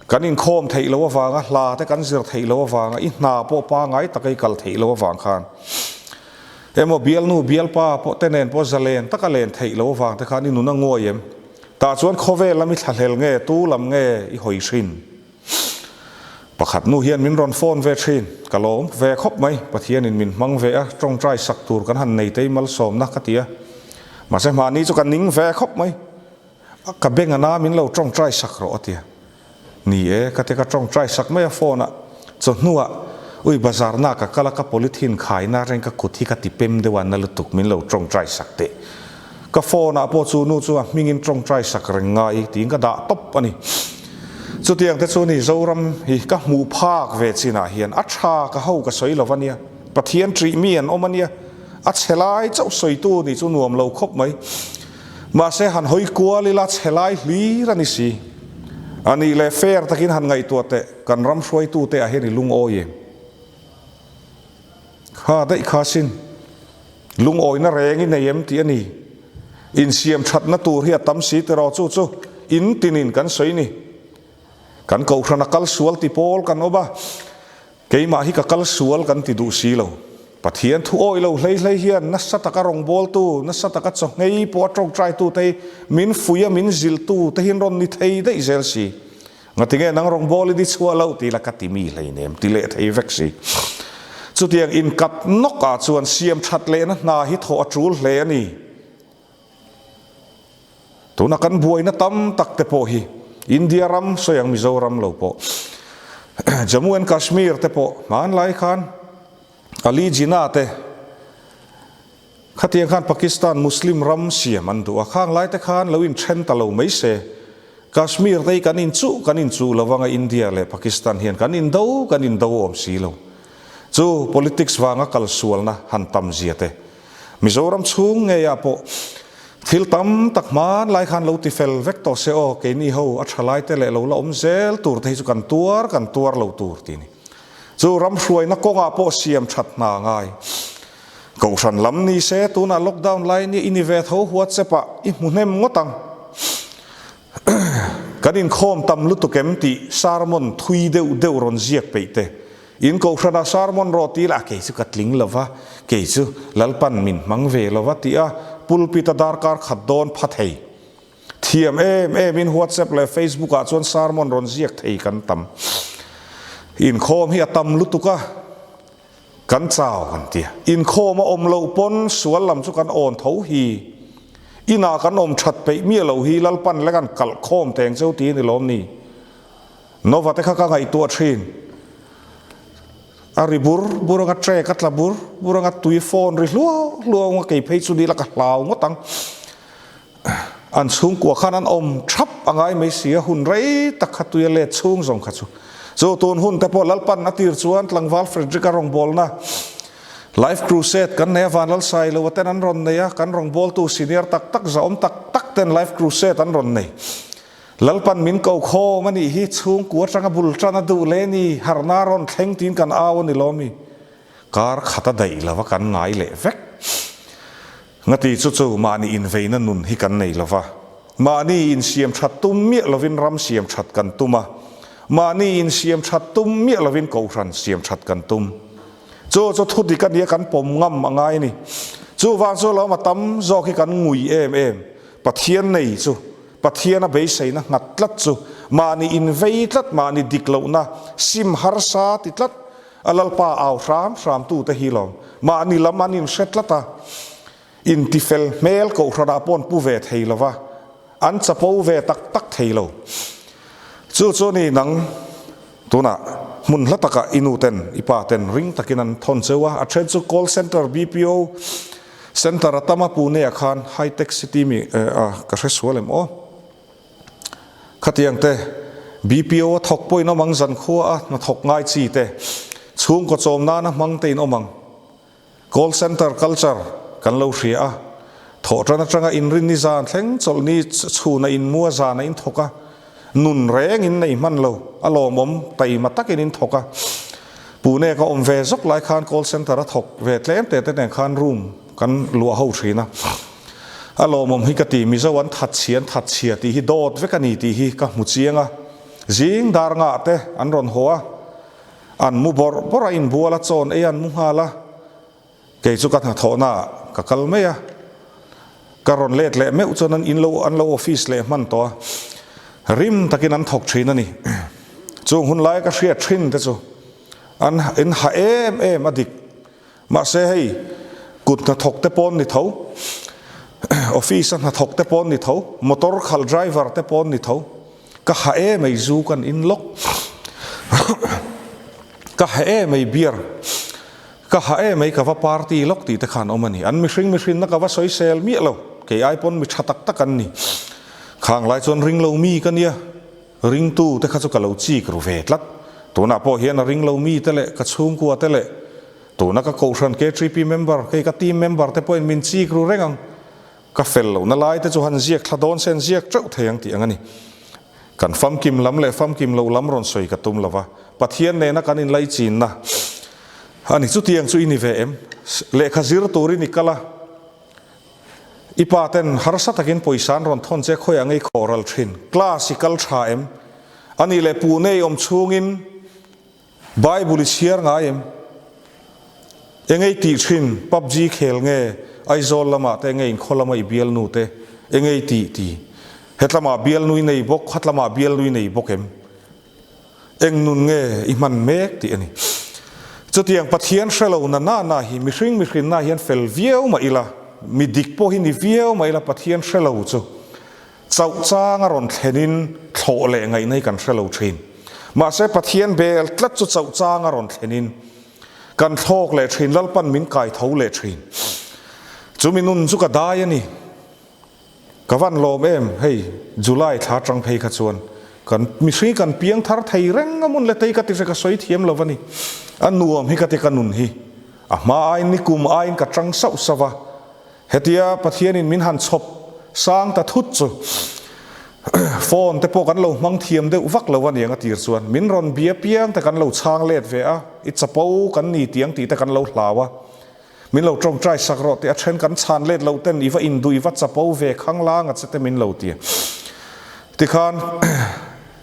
kan inkhawm theih loh avanga hla te kan zir theih loh avanga i hna pawh pangai taka i kal theih loh avang khan emaw bialnu bialpa pawh te nen pawh zalen taka len theih loh avang te khan i nun a nguai em? Tah chuan khawvel lam i thlahlel nge tu lam nge i hawi hrin? Pakhat nu hian min rawn phone ve thin, ka lawm ve khawp mai, Pathianin min hmang ve a, tawngtai sak tur kan han nei tei malsawmna ka ti a, mahse mahni chu ka ning ve khawp mai, ka beng a na min lo tawngtai sak rawh a ti a, ni e ka ti ka tawngtai sak mai a phone a, chawhnuah ui bazar na ka kal a ka polythene khaina reng ka kut hi ka ti pem deuh a na lutuk min lo tawngtai sak teh, Ka phone ah pawh chu nu chu a hmingin tawngtai sak reng ngai tiin ka dah tawp a ni. Chutiang te chu ni Zoram hi ka hmuh phak ve chinah hian a tha ka ho ka sawi lo a nia, Pathian ṭih mi an awm a nia, a chhe lai chauh sawitu nih chu nuam lo khawp mai. Mahse han hawi kual ila chhe lai hlir a ni si. A nih leh fair takin han ngaihtuah teh kan ram hruaitute ah hian i lungawi em? Kha daih kha sin. Lungawina reng i nei em tih a ni. Insiam thatna tur hi a tam si tiraw chu chu in tinin kan sawi ni. Kan kohhran a kal sual ti pawl kan awm a, keimah hi ka kal sual kan ti duh si lo. Pathian thu awih lo hlei hlei hian nasa taka rawngbawltu, nasa taka chawhngei pawh a tawngtaitu te hi min fuih a, min zilhtu te hi an rawn ni thei daih zel si. Ngatinge nang rawngbâwl i ni chhuah loh tih la ka ti mi hleinem ti leh thei vek si. Chutiang inkat nawk ah chuan siam that lehna hna hi thawh a tul hle a ni. Tuna kan buaina tam tak te pawh hi India ram sawi ang Mizoram lo pawh Jammu and Kashmir te pawh hmanlai khan Ali Jinnah te Khatiang khan Pakistan Muslim ram siam an duh a, khang lai te khan lo inthen ta lo mai se. Kashmir te hi kan inchuh kan inchuh lo anga India leh Pakistan hian kan indo kan indo awm si lo. Chu politics vanga kal sualna han tam zia te. Mizoram chhung ngeiah pawh thil tam tak hman lai khan lo ti fel vek tawh se aw, keini ho a tha lai te leh lo la awm zel tur te hi chu kan tuar kan tuar lo tur ti ni. Chu ram hruaina kawngah pawh siam that hna ngai. Kohhran lam ni se tunah lockdown lai nia i ni ve tho WhatsApp ah i hmu hnem ngawt ang. Kan inkhawm tam lutuk em tih sermon thui deuh deuh rawn ziak peih te. In kohhranah sermon rawh ti la kei chu ka tling lova, kei chu Lalpan min hmang ve lova tih a pulpit a darkar khat dawn pha thei. Thiam em em in WhatsApp leh Facebook ah chuan sermon rawn ziak thei kan tam. Inkhawm hi a tam lutuk a. Kan chau kan ti a. Inkhawm a awm loh pawn sual lam chu kan awn tho hi. Inah kan awm that peih miah loh hi Lalpan lek an kalh khawm teng cheu ti a ni lawm ni. Nova te kha ka ngaihtuah thin. A ri bur bur anga trek a tla bur bur anga tui phone ri hluau hluau anga kei phei chu ni la ka hlau ngawt ang. An chhungkua khan an awm thap a ngai mai si a, hun rei tak kha tui a let chhung zawng kha chu. Chu tun hun te pawh Lalpan a tir chuan tlangval Frederick-a rawngbawlna Life Crusade kan nei a, Vanlalsai lo ten an rawn nei a, kan rawngbawltu senior tak tak zahawm tak tak ten Life Crusade an rawn nei. Lalpan min ko khawm a nih hi, chhungkua atanga bul tan a duh leh ni, harhna rawn thleng tiin kan au a ni lawmi. Kar khat a daih lova kan ngai leh vek. Ngati chu chu mahni inveina nun hi kan nei lova, mahni insiam that tum miah lovin ram siam that kan tum a, mahni insiam that tum miah lovin kohhran siam that kan tum. Chu chu thu dik a nia kan pawm ngam a ngai a ni. Chuvang chu lawm a tam zawk hi kan ngui em em. Pathian nei chu, Pathian a beiseina nghat tlat chu, mahni invei tlat, mahni dik lohna sim harsa ti tlat, A Lalpa au hram hram tute hi lawm. Mahni lam an inhre tlat a, intifel hmel kohhranah pawh an pu ve thei lo va, an chapo ve tak tak thei lo. Chu chu ni nang tunah hmun hla takah i nu ten i pa ten ring takin an thawn cheu a, a then chu call center BPO center a tam a Pune ah khan high tech city mi a ka hre sual em aw. Khatiang te, BPO a thawk pawhin awm ang, zankhua a hnathawk ngai chi te, chhungkaw chawm nana hmang te in awm ang. Call center culture kan lo hria a, thawh tan atanga inrin ni zan thleng chawlh ni chhuna inmua zana in thawk a, nun reng in nei hman lo, a lawmawm taima takin in thawk a. Pune ka awm ve zawk lai khan call center a thawk ve tlem te te nen khan room kan luah ho thin a. A lawmawm hi ka ti, Mizo an that chhia an that chhia tih hi dawt vek a ni tih hi ka hmu chiang a. Zing dar ngah te an rawn haw a, an mu bawrh bawrh a inbual a chawn ei an mu nghal a. Kei chu ka hnathawhna ah ka kal mai a, ka rawn let leh meuh chuan an in lo an lo office leh hman tawh a, rim takin an thawk thin a ni. Chung hun laia ka hriat thin te chu an in ha em em a dik. Mahse hei kut hnathawk te pawn ni tho, office a hnathawk te pawn ni tho, motor khalh driver te pawn ni tho, ka ha em ei zu kan in lawk, ka ha em ei beer, Ka ha em ei ka va party lawk tih te khan awm a ni. An mihring mihrinna ka va sawisel miah lo. Kei ai pawn mi tha tak tak an ni. Khang lai chuan ring lo mi ka nia. Ringtu te kha chu ka lo chik ru ve tlat. Tunah pawh hian a ring lo mi te leh ka chhungkua te leh tuna ka kohhran KTP member, kei ka team member te pawhin min chik ru reng ang. Ka fel lohna lai te chu han ziak thla dawn se an ziak teuh thei ang tih ang a ni. Kan famkim lam leh famkim lo lam rawn sawi ka tum lova, Pathian nena kan inlaichinna a ni. Chutiang chu i ni ve em? Lehkha zir turin i kal a, i pa ten harsa takin pawisa an rawn thawn che khawiah ngei khawh ral thin. Class i kal tha em? A nih leh Pune i awm chhungin Bible i chhiar ngai em? Engei tih thin PUBG khel nge Aizawl lamah te nge inkhaw lama i bialnu te engei tih ti? Hetlama bialnu i nei bawk, khatlama bialnu i nei bawk em? Eng nun nge i hman mek tih a ni. Chutiang Pathian hre lo na na na hi mihring mihrinna hian fel viau mah ila, mi dik pawh hi ni viau mah ila Pathian hre lo chu Chauh chang a rawn thlenin thlawh leh ngaihna hi kan hre lo thin. Mahse Pathian bel tlat chu chauh chang a rawn thlenin kan thlawk leh thin, Lalpan min kai tho leh thin. Chumi nun chu ka dai a ni. Ka van lawm em, hei July thla atang phei kha chuan kan mihring kan piang thar thei reng a mun le tei ka ti hre ka sawi thiam lo a ni. A nuam hi ka ti ka nun hi. A hma aiin nikum aiin ka tang sauh sauh va. Hetia Pathianin min han chhawp sang ta thut chu phone te pawh kan lo hmang thiam deuh vak lo a niang a tir chuan min rawn bia piang te kan lo chhang let ve a, i chapo kan ni tiang tih te kan lo hlau a, min lo tawngtai sak rawh tih a then kan chhan let loh ten i va induh i va chapo ve khang lang a che te min lo ti a. Tikhan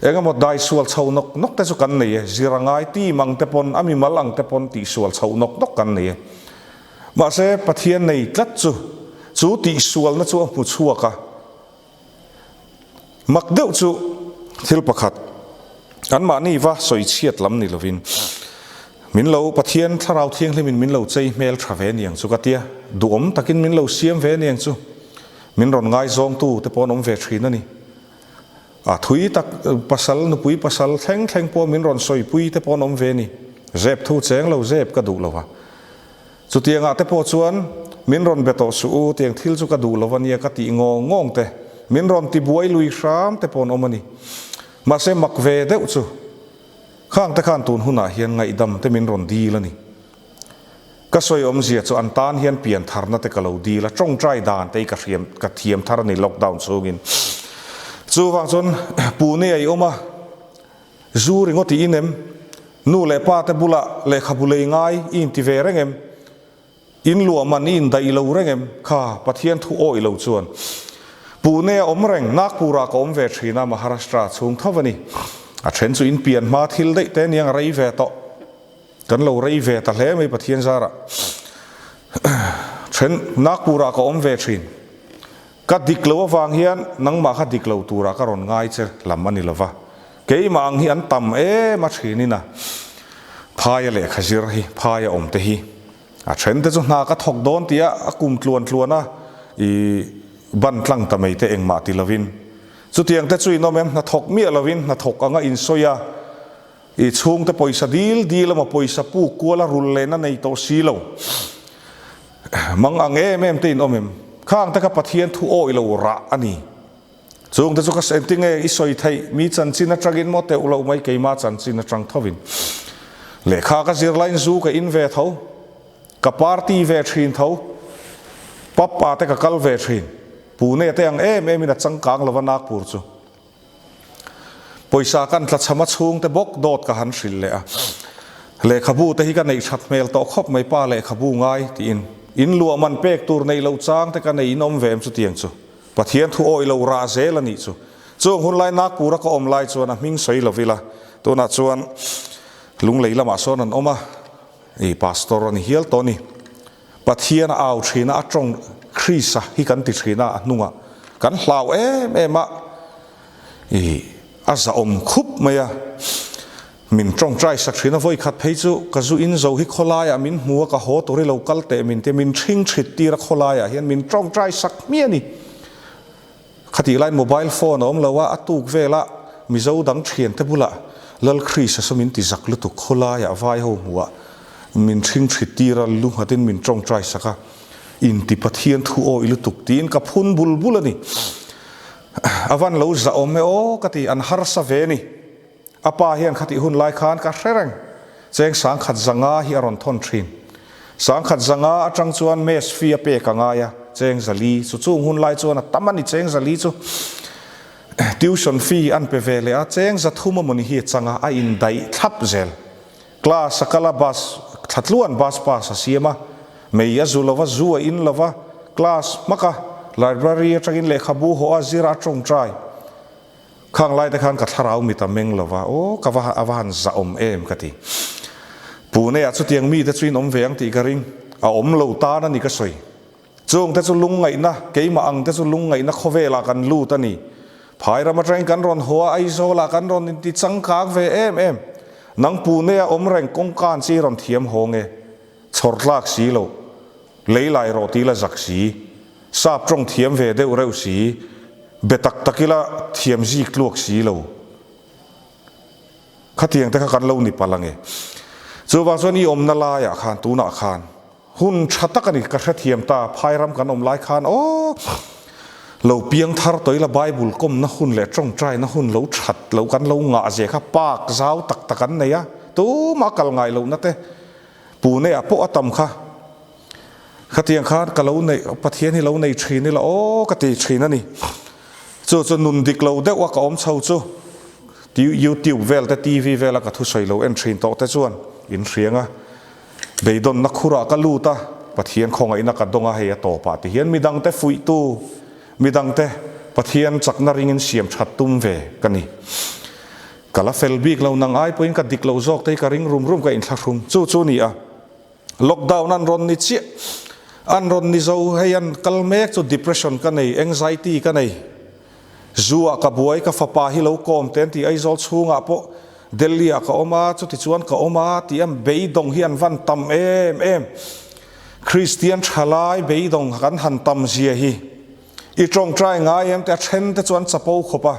engemaw dai sual chho nawk nawk te chu kan nei e, zir a ngai tim ang te pawn a mimal ang te pawn tih sual chho nawk nawk kan nei e. Mahse, Pathian nei tlat chu, chu tihsualna chu a hmu chhuak a. Mak deuh chu thil pakhat, anmahni va sawi chhiat lam ni lovin, min lo Pathian Thlarau Thianghlimin min lo chei hmel tha ve niang chu ka tia, duhawm takin min lo siam ve niang chu, min rawn ngaizawngtu te pawh an awm ve thin a ni. A thui tak pasal, nupui pasal thleng thleng pawh min rawn sawipui te pawh an awm ve a ni. Zep thu cheng lo zep ka duh lo va. Chutiangah te pawh chuan min rawn be tawh suh u, tiang thil chu ka duh lo a nia ka tih ngawng ngawng te, min rawn ti buai lui hram te pawh an awm a ni. Mahse mak ve deuh chu khang te khan tun hunah hian ngaihdam te min rawn dil a ni. Ka sawi awmzia chu an tan hian pian tharna te ka lo dil a, tawngtai dan te hi ka hriam ka thiam thar a ni lockdown chhungin. Chuvang chuan Pune a i awm a, zu ringawt i in em? Nu leh pa te bulah lehkhabu lei ngai i inti ve reng em? In luah man i indaih lo reng em? Kha Pathian thu awih lo chuan Pune a awm reng, Nagpur-ah ka awm ve thin a, Maharashtra chhung tho a ni. A then chu in pian hma thil daih te aniang a rei ve tawh. Kan lo rei ve ta hle mai Pathian zarah. Then Nagpur-ah ka awm ve thin. Ka dik lo avang hian nangmah kha dik lo turah ka rawn ngai che lam a ni lova. Keimah ang hi an tam em a thinin a phaia lehkha zir hi, phaia awm te hi. A then te chu hna ka thawk dawn tia a kum tluan tluan a i ban tlang ta mai te engmah ti lovin. Chutiang te chu in awm em hna thawk miah lovin hna thawk anga insawi a I chhungte pawisa dil dil emaw pawisa puk kual a rul lehna nei tawh si lo. Mang ang em em te in awm em? Khang te kha Pathian thu awih lo rah a ni. Chungte chu ka engti nge i sawi theih? Mi chanchin atangin maw teuh loh mai keima chanchin atang thovin. Lehkha ka zir laiin zu ka in ve tho. Ka party ve thin tho. Pub ah te ka kal ve thin. Pune te ang em em in a changkang lova Nagpur chu. Pawisa kan tlachham a chhungte bawk dawt ka han hrilh leh a. Lehkhabu te hi ka neih that hmel tawh khawp mai pa lehkhabu ngai tiin in luah man pek tur neih loh chang te ka nei in awm ve em chutiang chu Pathian thu awih lo rah zel a nih chu. Chung hun lai Nagpur a ka awm lai chuan a hming sawi lo ila tunah chuan Lunglei lamah sawn an awm a, i pastor a ni hial tawh a ni. Pathian a au thin a, a tawng Krista hi kan ti thin a, a hnungah kan hlau em em a, i a zahawm khup mai a, min tawngtai sak thin a, vawi khat phei chu ka zu in zo hi khawlaiah min hmu a, ka haw tur hi lo kal teh min tia, min thing thit tir a khawlaiah hian min tawngtai sak hmiah a ni. Khatih lai mobile phone a awm lo a, a tuk vela Mizo dang thiante bulah Lal Krista saw min ti zak lutuk khawlaiah vai ho hmuhah min thing thit tir a, lu nghatin min tawngtai sak a, inti Pathian thu awih lutuk tiin ka phun bul bul a ni. A van lo zah awm e aw ka ti, an harsa ve a ni. A pa hian khatih hun lai khan ka hre reng, cheng sangkhat zanga hi a rawn thawn thin. Sangkhat zanga atang chuan mess fee a pek a ngai a, cheng zali chu chung hun lai chuan a tam a ni cheng zali chu. Tuition fee an pe ve leh a, cheng zathum amawni hi a chang a, a indaih thlap zel. Class a kal a, bus thlatluan bus pass a siam a, mei a zu lova, zu a in lova, class hmak a, library atangin lehkhabu haw a zir a tawngtai. Khang lai te khan ka thlarau mit a meng lo va, aw ka va a va han zah awm em ka ti. Pune ah chutiang mite chu in awm ve ang tih ka ring, a awm lo tan a ni ka sawi. Chung te chu lungngaihna, keimah ang te chu lungngaihna khawvelah kan lut a ni. Phai ram atangin kan rawn haw a, Aizawlah kan rawn inti changkang ve em em. Nang Pune a awm reng kawngkan chi rawn thiam haw nge? Chhawr tlak si lo, lei lai rawh ti la zak si. Sap tawng thiam ve deuh reuh si, be tak tak ila thiam zik tluak si lo. Khatiang te kha kan lo ni palh ange. Chuvang chuan i awmna laiah khan tunah khan hun tha tak a ni, ka hrethiam ta, phai ram kan awm lai khan aw lo piang thar tawh ila Bible kawmna hun leh tawngtaina hun lo that lo kan lo ngah zia kha park zau tak tak an nei a, tumah kal ngai lohna te Pune ah pawh a tam kha. Khatiang khan ka lo neih, Pathian hi lo nei thin ila aw ka ti thin a ni. Chu chu nun dik lo deuh a ka awm chho chu YouTube vel te TV vel a ka thusawi lo en thin tawh te chuan in hriang a, beidawnna khurah ka lut a, Pathian khawngaihna ka dawng a hei a tawpah ti hian midangte fuihtu, midangte Pathian chakna ringin siam that tum ve ka ni. Ka la fel bik lo nang ai pawhin ka dik lo zawk te hi ka ring rum rum ka inthlahrum chu chu ni a. Lockdown an rawn ni chiah, an rawn ni zo hei an kal mek chu depression ka nei, anxiety ka nei, zu ah ka buai, ka fapa hi lo kawm te an ti Aizawl chhungah pawh Delhi ah ka awm a, chuti chuan ka awm a tih an beidawng hi an van tam em em. Kristian thalai beidawng kan han tam zia hi i tawngtai ngai em te a then te chuan chapo khawp a.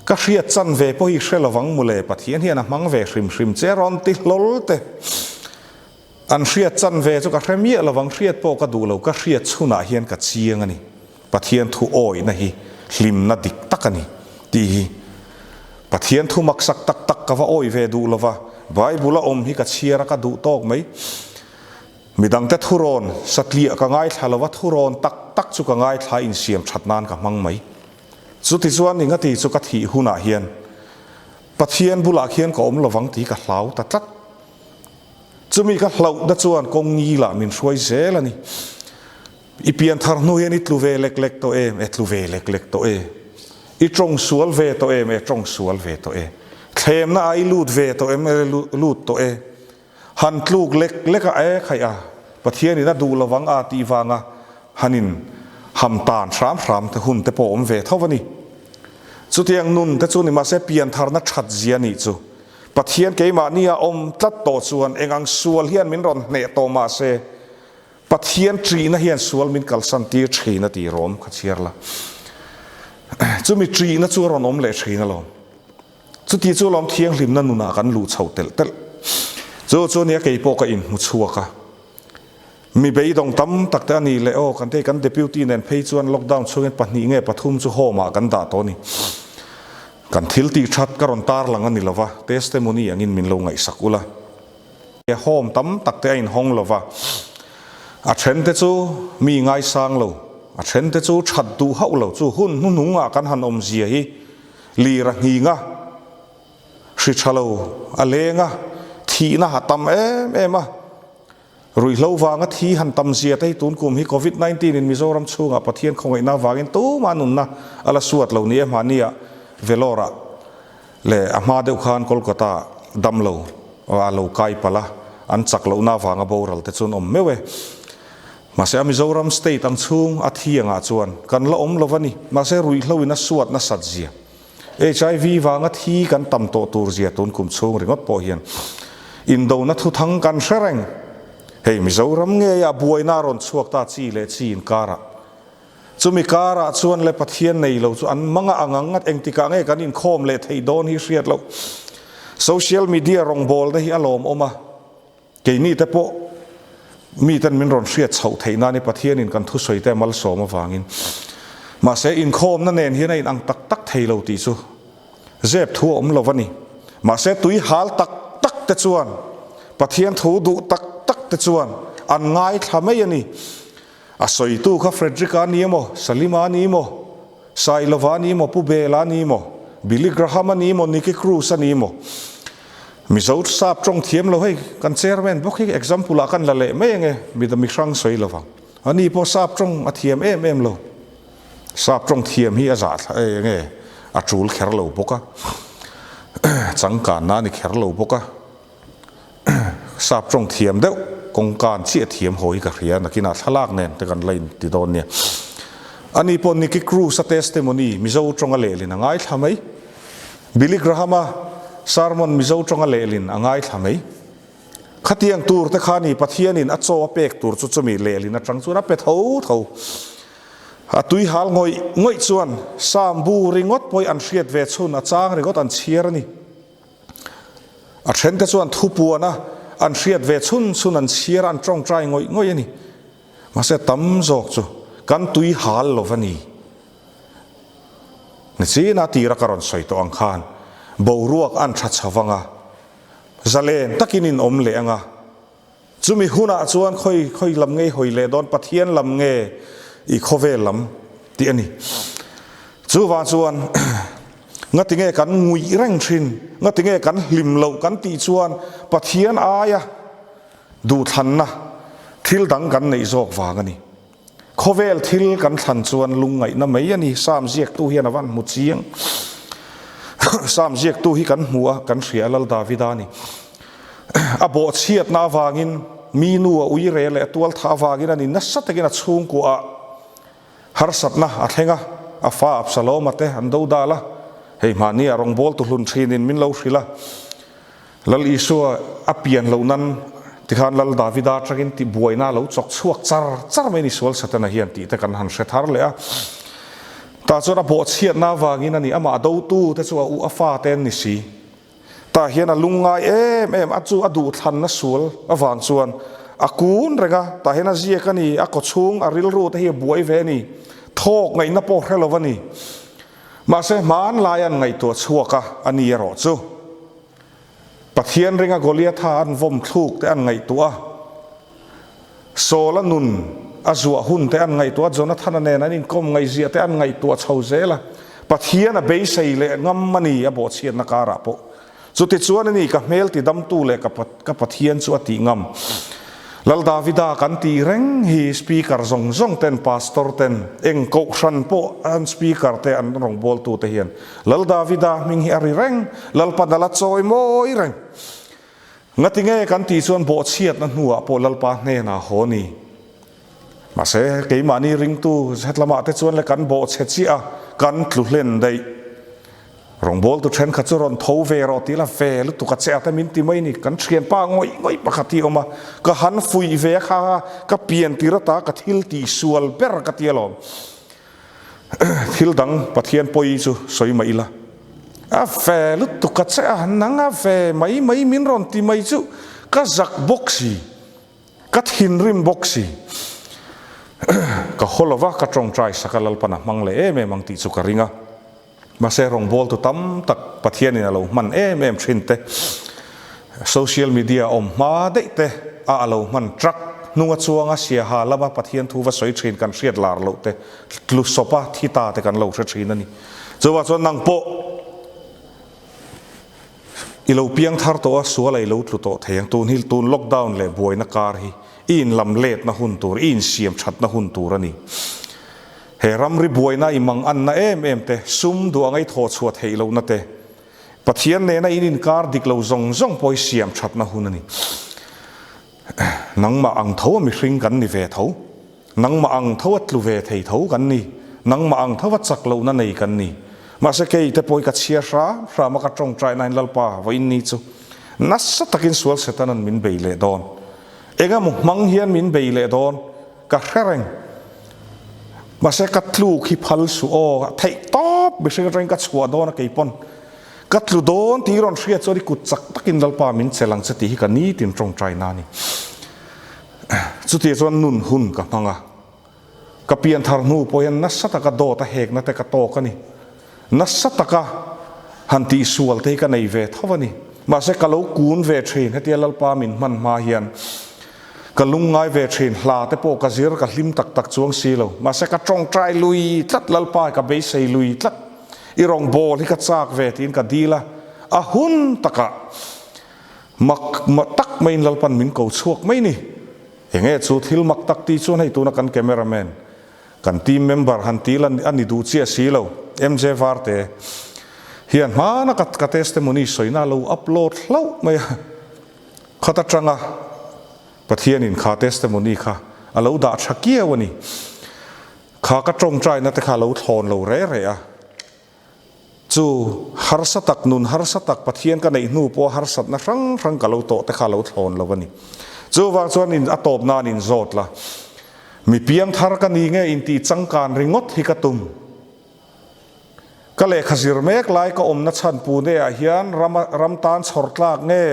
Ka hriat chan ve pawh hi hre lovang mawle, Pathian hian a hmang ve hrim hrim che rawn ti hlawl te. An hriat chan ve chu ka hre miah lovang, hriat pawh ka duh lo, ka hriat chhunah hian ka chiang a ni. Pathian thu awihna hi hlimna dik tak a ni tih hi. Pathian thu maksak tak tak ka va awih ve duh lova, Bible a awm hi ka chhiar a ka duh tawk mai. Midangte thurawn satliah ka ngaithla lova, thurawn tak tak chu ka ngaithla insiam that nan ka hmang mai. Chutichuan engati chu ka thih hunah hian Pathian bulah khian ka awm lovang tih ka hlau ta tlat. Chumi ka hlauhna chuan kawng ngilah min hruai zel a ni. I pian thar hnu hian i tlu ve lek lek tawh em? E tlu ve lek lek tawh e. I tawng sual ve tawh em? E tawng sual ve tawh e. Thlemna ah i lut ve tawh em? E lut tawh e. Han tluk lek lek a e khaih a, Pathianin a duh lovang a tih vanga han in ham tan hram hram te hun te pawh awm ve tho a ni. Chutiang nun te chu ni mahse piantharna that zia nih chu Pathian keimahni a awm tlat tawh chuan eng ang sual hian min rawn hneh tawh mahse Pathian ṭihna hian sual min kalsan tir ṭhin a tih rawm kha chhiar la. Chumi ṭihna chu a rawn awm leh ṭhin alawm. Chuti chu lawm thianghlimna nunah kan luh chho telh telh. Chu chu nia kei pawh ka inhmu chhuak a. Mi beidawng tam tak te a ni leh aw kan tei kan deputy nen phei chuan lockdown chhungin pahnih nge pathum chu home ah kan dah tawh a ni. Kan thil tih that ka rawn tarlang a ni lova, testimony angin min lo ngaihsak ula. Home tam tak te a inhawng lova, a then te chu mi ngaisang lo, a then te chu that duh hauh lo chu hun hnuhnungah kan han awmzia hi Lir a nghing a, hri tha lo a leng a, Thihna a tam em em a. Ruihhlo vanga thi han tam zia te hi tun kum hi Covid 19 in Mizoram chhungah Pathian khawngaihna avangin tumah nunna a la suat lo ni e hmahnia Vellore ah leh a hma deuh khan Kolkata dam lo a lo kai palh a, an chak lohna avanga boral te chu an awm meuh e. Mahse a Mizoram state ang chhung a thi angah chuan kan la awm lo va ni. Mahse ruihhlo in a suat nasat zia. HIV vanga thi kan tam tawh tur zia tun kum chhung ringawt pawh hian indona thuthang kan hre reng. Hei Mizoram ngeia buaina a rawn chhuak ta chi leh chi inkarah. Chumi karah chuan le Pathian nei lo chu an manga ang ang ngat engtikah nge kan inkhawm leh theih dawn hi hriat loh. Social media rawngbawlna hi a lawmawm a. Keini te pawh miten min rawn hriat chhoh theih nan i Pathianin kan thusawi te malsawm avangin. Mahse inkhawmna nen hian a inang tak tak thei lo tih chu zep thu a awm lo a ni. Mahse tui hal tak tak te chuan Pathian thu duh tak tak te chuan an ngaithla mai a ni. A sawitu kha Frederick-a a ni emaw, Salima a ni emaw, Sailova a ni emaw, Pu Bela a ni emaw, Billy Graham a ni emaw, Nicky Cruz a ni emaw, Mizo sap tawng thiam lo hei kan chairman bawk hi example ah kan la leh mai ange mi mi hrang sawi lovang. Ani pawh sap tawng a thiam em em lo. Sap tawng thiam hi a zah thla e nge a tul kher lo bawk a. Changkanna a ni kher lo bawk a. Sap tawng thiam deuh kawngkan chiah thiam haw hi ka hria nakinah thlalak nen te kan la in ti dawn nia. Ani pawh Nicky Cruz a testimony Mizo tawnga lehlin a ngaithla mai. Billy Graham-a sermon Mizo tawnga lehlin a ngaithla mai. Khatiang tur te kha ni Pathianin a chaw a pek tur chu chumi lehlin atang chuan a pe tho tho. A tui hal ngawih ngawih chuan Sam bu ringawt pawih an hriat ve chhun a chang ringawt an chhiar a ni. A then te chuan thupuana an hriat ve chhun chhun an chhiar a an tawngtai ngawih ngawih a ni. Mahse tam zawk chu kan tui hal lo va ni. Nichina tira ka rawn sawi tawh ang khan boruak an tha chho vang a, zalen takin in awm leh ang a, chumi hunah chuan khawi khawi lam nge i hawi leh dawn, Pathian lam nge i khawvel lam tih a ni. Chuvang chuan ngatinge kan nguih reng thin, ngatinge kan hlim loh kan tih chuan Pathian aia duhthlanna thil dang kan neih zawk vang a ni. Khawvel thil kan thlan chuan lungngaihna mai a ni. Sam ziaktu hian a van hmu chiang. Sam ziaktu hi kan hmu a, kan hria a Lal Davida a ni. A bawhchhiatna avangin mi nu a ui rel leh a tual thah avangin a ni nasa takin a chhungkuaah harsatna a thleng a, a fa Absaloma te an do dal a, hei mahni a rawngbawltu hlun thinin min lo hrilh a. Lal Isua a pian loh nan tikhan Lal Davida atangin tih buaina a lo chawk chhuak char char mai ni sual Satana hian tih te kan han hre thar leh a. Tah chuan a bawhchhiatna avangin a ni amah dotu te chu a u a fa te an ni si. Tah hian a lungngai em em a chu a duhthlanna sual avang chuan a kun reng a, tah hian a ziak a ni, a kawchhung a rilru te hi a buai ve a ni, thawk ngaihna pawh hre lo a ni. Mahse hmanlai an ngaihtuah chhuak a, a ni erawh chu. Pathian ringa Goliatha an vawm thluk te an ngaihtuah a, Saula nun a zuah hun te an ngaihtuah a, Jonathana nen an inkawm ngaihziah te an ngaihtuah chho zel a, Pathian a beisei leh ngam a ni a bawhchhiatna karah pawh. Chutichuan a ni ka hmel tidamtu leh ka Pathian chu a tih ngam. Lal Davida kan tih reng hi Speaker zawng zawng ten Pastor ten eng kohhran pawh an Speaker te an rawngbawltu te hian Lal Davida hming hi a ri reng, Lalpa nala chawi mawi reng. Ngatinge kan tih chuan bawhchhiatna hnuah pawh Lalpa hnenah haw ni. Mahse, keimahni ringtu hetlamah te chuan le kan bawhchhe chiah a, kan tlu hlen daih. Rawngbawltu thenkhat chu rawn tho ve rawh tih la ve lutuk a che a te min ti mai ni. Kan thianpa ngawih ngawih pakhat hi a awm a, ka han fuih ve a kha ka pian tir ata ka thil tih sual ber ka ti alawm. Thil dang Pathian pawi chu sawi mah ila. A ve lutuk a che a, nang a ve mai mai min rawn ti mai chu ka zak bawk si. Ka thinrim bawk si. Ka haw lova ka tawngtai sak a Lalpan a hmang leh em em ang tih chu ka ring a. Mahse rawngbawltu tam tak Pathianin a lo hman em em thin te, social media awm hma daih te a a lo hman truck hnunga chuanga siaha lama Pathian thu va sawi thin kan hriat lar loh te, tlu sawpa thi ta te kan lo hre thin a ni. Chuvah chuan nang pawh. I lo piang thar tawh a, sual a i lo tlu tawh thei ang. Tun hi tun lockdown leh buaina kar hi i inlam letna hun tur, i insiam thatna hun tur a ni. He ramri buaina i mang anna em em te, sum duh anga i thawh chhuah theih lohna te, Pathian nena in inkar dik lo zawng zawng pawh i siam thatna hun a ni. Nangmah ang tho a mihring kan ni ve tho. Nangmah ang tho a tlu ve thei tho kan ni. Nangmah ang tho a chak lohna nei kan ni. Mahse kei te pawh hi ka chhiar hram hram a ka tawngtai nain Lalpa vawiin ni chu nasa takin sual Setanan min bei leh dawn. Engemaw hmang hian min bei leh dawn ka hre reng. Mahse ka tluk hi phal suh aw, theih tawp mihring atangin ka chhuah dawn a kei pawn. Ka tlu dawn tih rawn hriat chuan i kut chak takin Lalpa min chelh ang che tih hi ka nitin tawngtai na a ni. Chutiang chuan nun hun ka hmang a, ka pian thar hnu pawh hian nasa taka dawt a hekna te ka tawk a ni. Nasa taka han tihsual te hi ka nei ve tho a ni. Mahse ka lo kun ve thin, hetia Lalpa min hman hma hian ka lungngai ve thin, hla te pawh ka zir ka hlim tak tak chuang si lo. Mahse ka tawngtai lui tlat, Lalpa ka beisei lui tlat, i rawngbâwl hi ka châk ve tiin ka dil a, a hun takah Mak mak tak maiin Lalpan min ko chhuak mai ni. Enge chu thil mak tak tih chuan hei tuna kan cameraman, kan team member han til a ni duh chiah si lo. MJ Varte hian hmana ka ka testimony sawina a lo upload hlauh mai a. Khat atanga Pathianin kha testimony kha a lo dah tha kiau a ni. Kha ka tawngtaina te kha a lo thlawn lo re re a. Chu harsa tak, nun harsa tak, Pathian ka neih hnu pawha harsatna hrang hrang ka lo tawh te kha a lo thlawn lo a ni. Chuvang chuan in a tawp nan in zawt la, mi piangthar ka ni nge intih changkan ringawt hi ka tum. Ka lehkha zir mek lai ka awmna chhan Pune ah hian ram ram tan chhawr tlak nge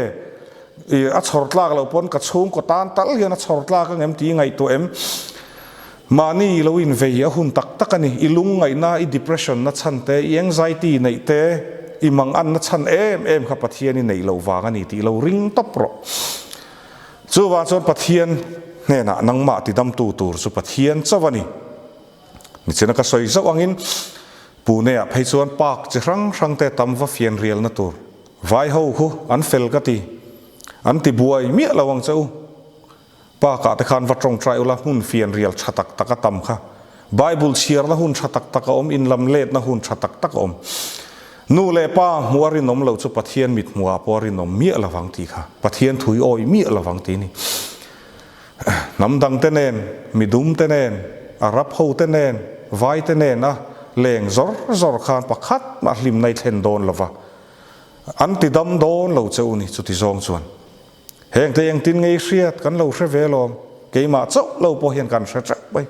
i a chhawr tlak loh pawn ka chhungkaw tan tal hian a chhawr tlak angem tih i ngaihtuah em? Mahni i lo invei a hun tak tak a ni. I lungngaihna, i depression na chhan te, i anxiety neih te, i manganna chhan em em kha Pathian i neih loh vang a ni tih lo ring tawp rawh. Chuvang chuan Pathian hnenah nangmah tidamtu tur chu Pathian chauh a ni. Nichina ka sawi zauh angin Pune-ah phei chuan park chi hrang hrang te tam va fian rialna tur vai ho khu an fel ka ti. An ti buai miah lo ang che u. Park-ah te khan va tawngtai ula, hmun fian rial tha tak tak a tam kha. Bible chhiarna hun tha tak tak a awm, inlam letna hun tha tak tak a awm. Nu leh pa hmuh a rinawm lo chu Pathian mit hmuhah pawh a rinawm miah lovang tih kha. Pathian thui awih miah lovang tih a ni. Hnam dang te nen, midum te nen, Arab ho te nen, vai te nen a leng zawr zawr khan pakhat mah hlimna i thlen dawn lova. An ti dam dawn lo che u ni chuti zawng chuan. Heng te engtin ngei hriat kan lo hre ve lawm, keimah chauh lo pawh hian kan hre teuh mai.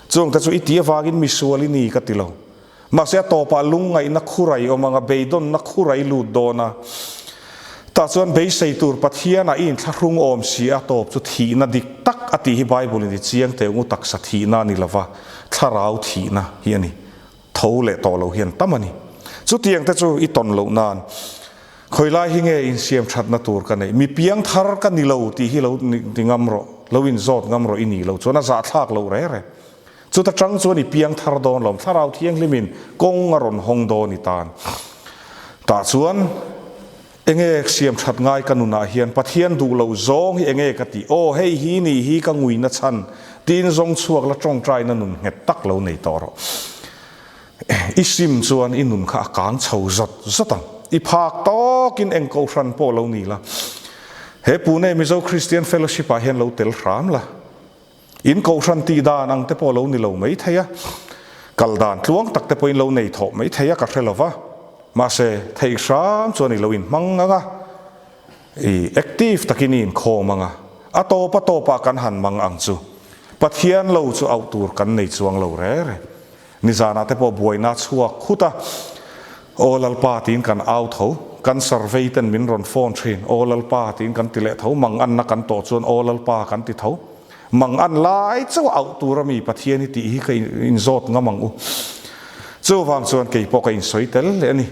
Chung te chu i ti avangin misual i ni ka ti lo. Mahse a tawpah lungngaihna khurai awm anga beidawnna khurai lut dawn a. Tah chuan beisei tur Pathianah i inthlahrung awm si a tawp chu thihna dik tak a tih hi Bible in i chiang teh ngu taksa thihna a ni lova, thlarau thihna hi a ni. Tho leh tawh lo hian tam a ni. Chutiang te chu i tawn loh nan khawilai hi nge insiam thatna tur ka neih? Mi piang thar ka ni lo tih hi lo ti ngam rawh, lo inzawt ngam rawh i nih loh chuan a zahthlak loh reh reh. Chuta tang chuan i piang thar dawn lawm, Thlarau Thianghlimin kawng a rawn hawng dawn i tan. Tah chuan enge siam that ngai ka nunah hian Pathian duh loh zawng hi enge ka tih? Aw hei hi nih hi ka nguina chhan tiin zawng chhuak la tawngtaina nun nghet tak lo nei tawh rawh. I sim chuan i nun kha a kang chho zawt zawt ang. I phak tawkin eng kohhran pawh lo ni la. He Pune Mizo Christian Fellowship ah hian lo tel hram la. In kohhran tih dan ang te pawh lo ni lo mai thei a, kal dan tluang tak te pawhin lo nei thawh mai thei a ka hre lo va, mahse theih hram chuan i lo inhmang ang a, i active takin i inkhawm ang a, a tawp a tawpah kan han mang ang chu. Pathian lo chu auh tur kan nei chuang lo re re. Nizanah te pawh buaina chhuak khut a, Aw Lalpa tiin kan au tho, kan survey ten min rawn phone thin, Aw Lalpa tiin kan ti leh tho, mang anna kan tawh chuan Aw Lalpa kan ti tho. Mang an lai chauh a auh tur ami Pathian hi tih hi ka inzawt ngam ang u. Chuvang chuan kei pawh ka insawi tel leh a ni.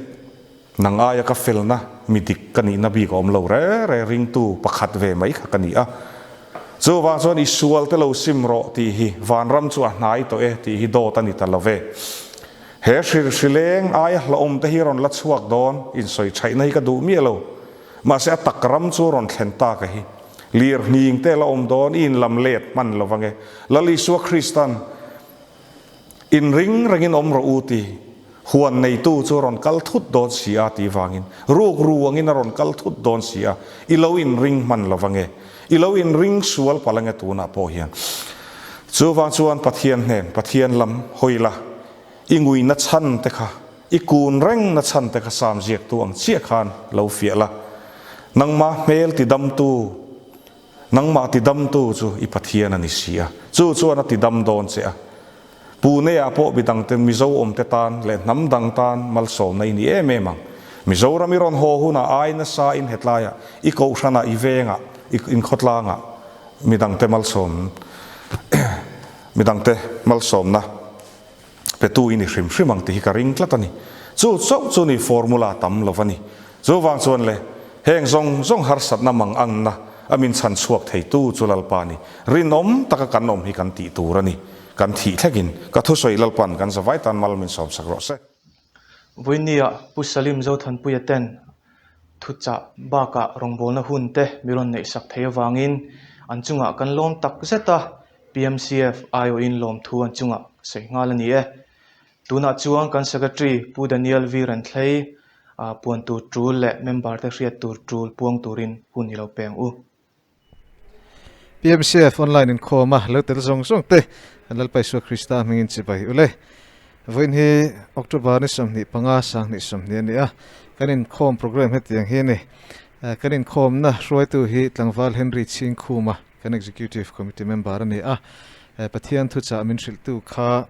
Nang aia ka felna mi dik ka nihna bik a awm lo re re ringtu pakhat ve mai kha ka ni a. Chuvang chuan i sual te lo sim rawh tih hi vanram chu a hnai tawh e tih hi dawt a ni ta lo ve. He hrilhrileng aia hlauhawm te hi rawn la chhuak dawn insawi thaihna hi ka duh miah lo. Mahse a tak ram chu rawn thlen tak a hi. Lir hning te la awm dawn i inlam let hman lo vange. Lal Isua Kristan inring rengin awm rawh u ti huan neitu chu rawn kal thut dawn si a tih vangin ruk ru angin a rawn kal thut dawn si a, i lo inring hman lo vange. I lo inring sual palh ange tunah pawh hian. Chuvang chuan Pathian hnen, Pathian lam hawi la, i ngui na chhan te kha, i kun reng na chhan te kha sam ziaktu ang chiah khan lo fiah la. Nangmah hmel tidamtu, nangmah tidamtu chu i Pathian a ni si a, chu chuan a tidam dawn che a. Pune-ah pawh midangte Mizo awmte tan leh hnam dang tan malsawmna i ni em em ang. Mizoram i rawn haw hunah ai nasa in hetlaiah, i kohhranah, i vengah, i inkhawtlangah midangte malsawm midangte malsawmna petu i ni hrim hrim ang tih hi ka ring tlat a ni. Chu chauh chu ni formula tam lo va ni. Chuvang chuan le, heng zawng zawng harsatna mang angna a min chhan chhuak theitu chu Lalpa ni. Rinawm taka kan awm hi kan tih tur a ni. Kan thih thlekin ka thusawi Lalpan kan zavai tan mal min sawmsak rawh se. Vawinia Pu Salim Zothanpuia ten thuchah bakah rawngbawlna hun te mi rawn neihsak thei avangin an chungah kan lawm tak zet a, PMCF aiawhin lawmthu an chungah sawi nghal a ni e. Tunah chuan kan Secretary Pu Daniel V Renthlei puan tur tul leh member te hriat tur tul puang turin hun i lo peng u. PMCF online inkhawm a lo tel zawng zawng te an Lalpa Isua Krista hmingin chibai ule. Vawiin hi October ni 25 2020 a ni a, kan inkhawm program hetiang hi a ni. Kan inkhawmna hruaitu hi Tlangval Henry Chhingkhuma kan Executive Committee member a ni a, Pathian thuchah min hrilhtu kha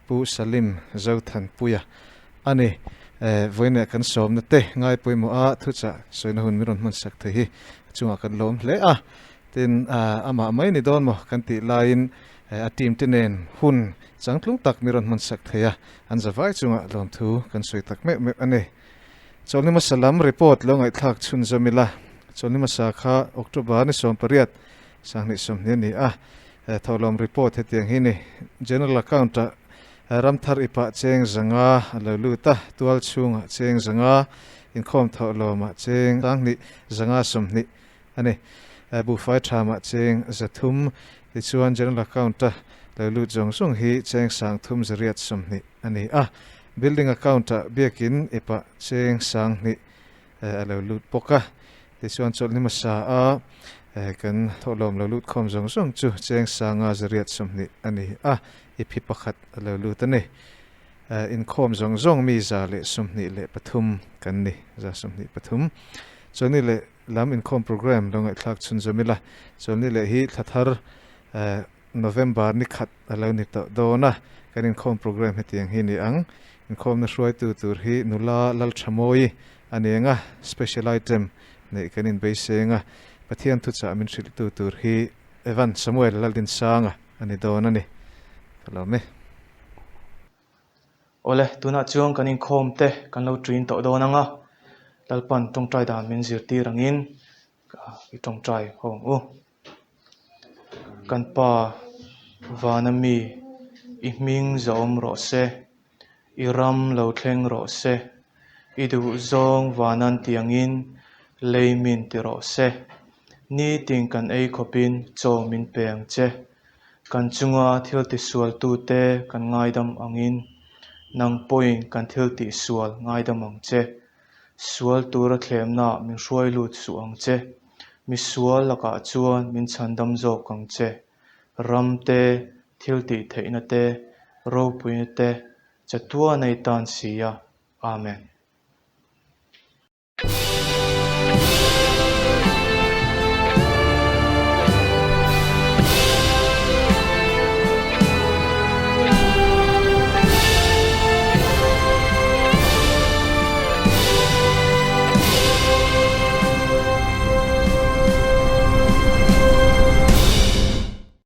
Pu Salim Zothanpuia a ni. Vawiinah kan sawmna te ngai pawimawh a thuchah sawina hun min rawn hman sak thei hi a chungah kan lawm hle a. Tin, amah mai ni dawn maw kan tih laiin a team te nen hun changtlung tak min rawn hman sak thei a, an zavai chungah lawmthu kan sawi tak meuh meuh a ni. Chawlhni hmasa lam report lo ngaihthlak chhunzawm ila, chawlhni hmasa kha October ni 18, 2020 a ni a, Thawhlawm report hetiang hi ni. General account ah Ramthar ipah cheng 500 a lo lut a, tual chhungah cheng 500, inkhawm thawhlawmah cheng 2 520 a ni. Buhfai thamah cheng 300, tichuan general account a lo lut zawng zawng hi cheng 3820 a ni a. Building account ah biakin ipah cheng 2000 a lo lut bawk a, tichuan chawlhni hmasa a kan thawhlawm lo lut khawm zawng zawng chu cheng 520 a ni a, i phi pakhat a lo lut a ni. Inkhawm zawng zawng mi 123 kan ni, 123. Chawlhni leh lam inkhawm program lo ngaihthlak chhunzawm ila, chawlhni leh hi thla thar November ni khat a lo ni tawh dawn a, kan inkhawm program hetiang hi ni ang. Inkhawmna hruaitu tur hi nula Lalthamawi a ni ang a, special item neih kan inbeiseng a, Pathian thuchah min hrilhtu tur hi Evan Samuel Laldinsanga a ni dawn a ni. Ka lawm e. Awle, tunah chuan kan inkhawm te kan lo ṭin tawh dawn ang a, Lalpan ṭawngṭai dan min zirtir angin i ṭawngṭai ho ang u. Kan Pa, vana mi, i hming zawm rawh se, i ram lo thleng rawh se, i duhzawng vanan tiangin lei min ti rawh se. Nitin kan ei khawpin chaw min pe ang che. Kan chunga thil tisualtute kan ngaidam angin, nang pawhin kan thil tihsual ngaidam ang che. Sual tura thlemnaah min hruai lut suh ang che. Misual lakah chuan min chhandam zawk ang che. Ram te, thil tih theihna te, ropuina te, chatuan ei tan si a. Amen.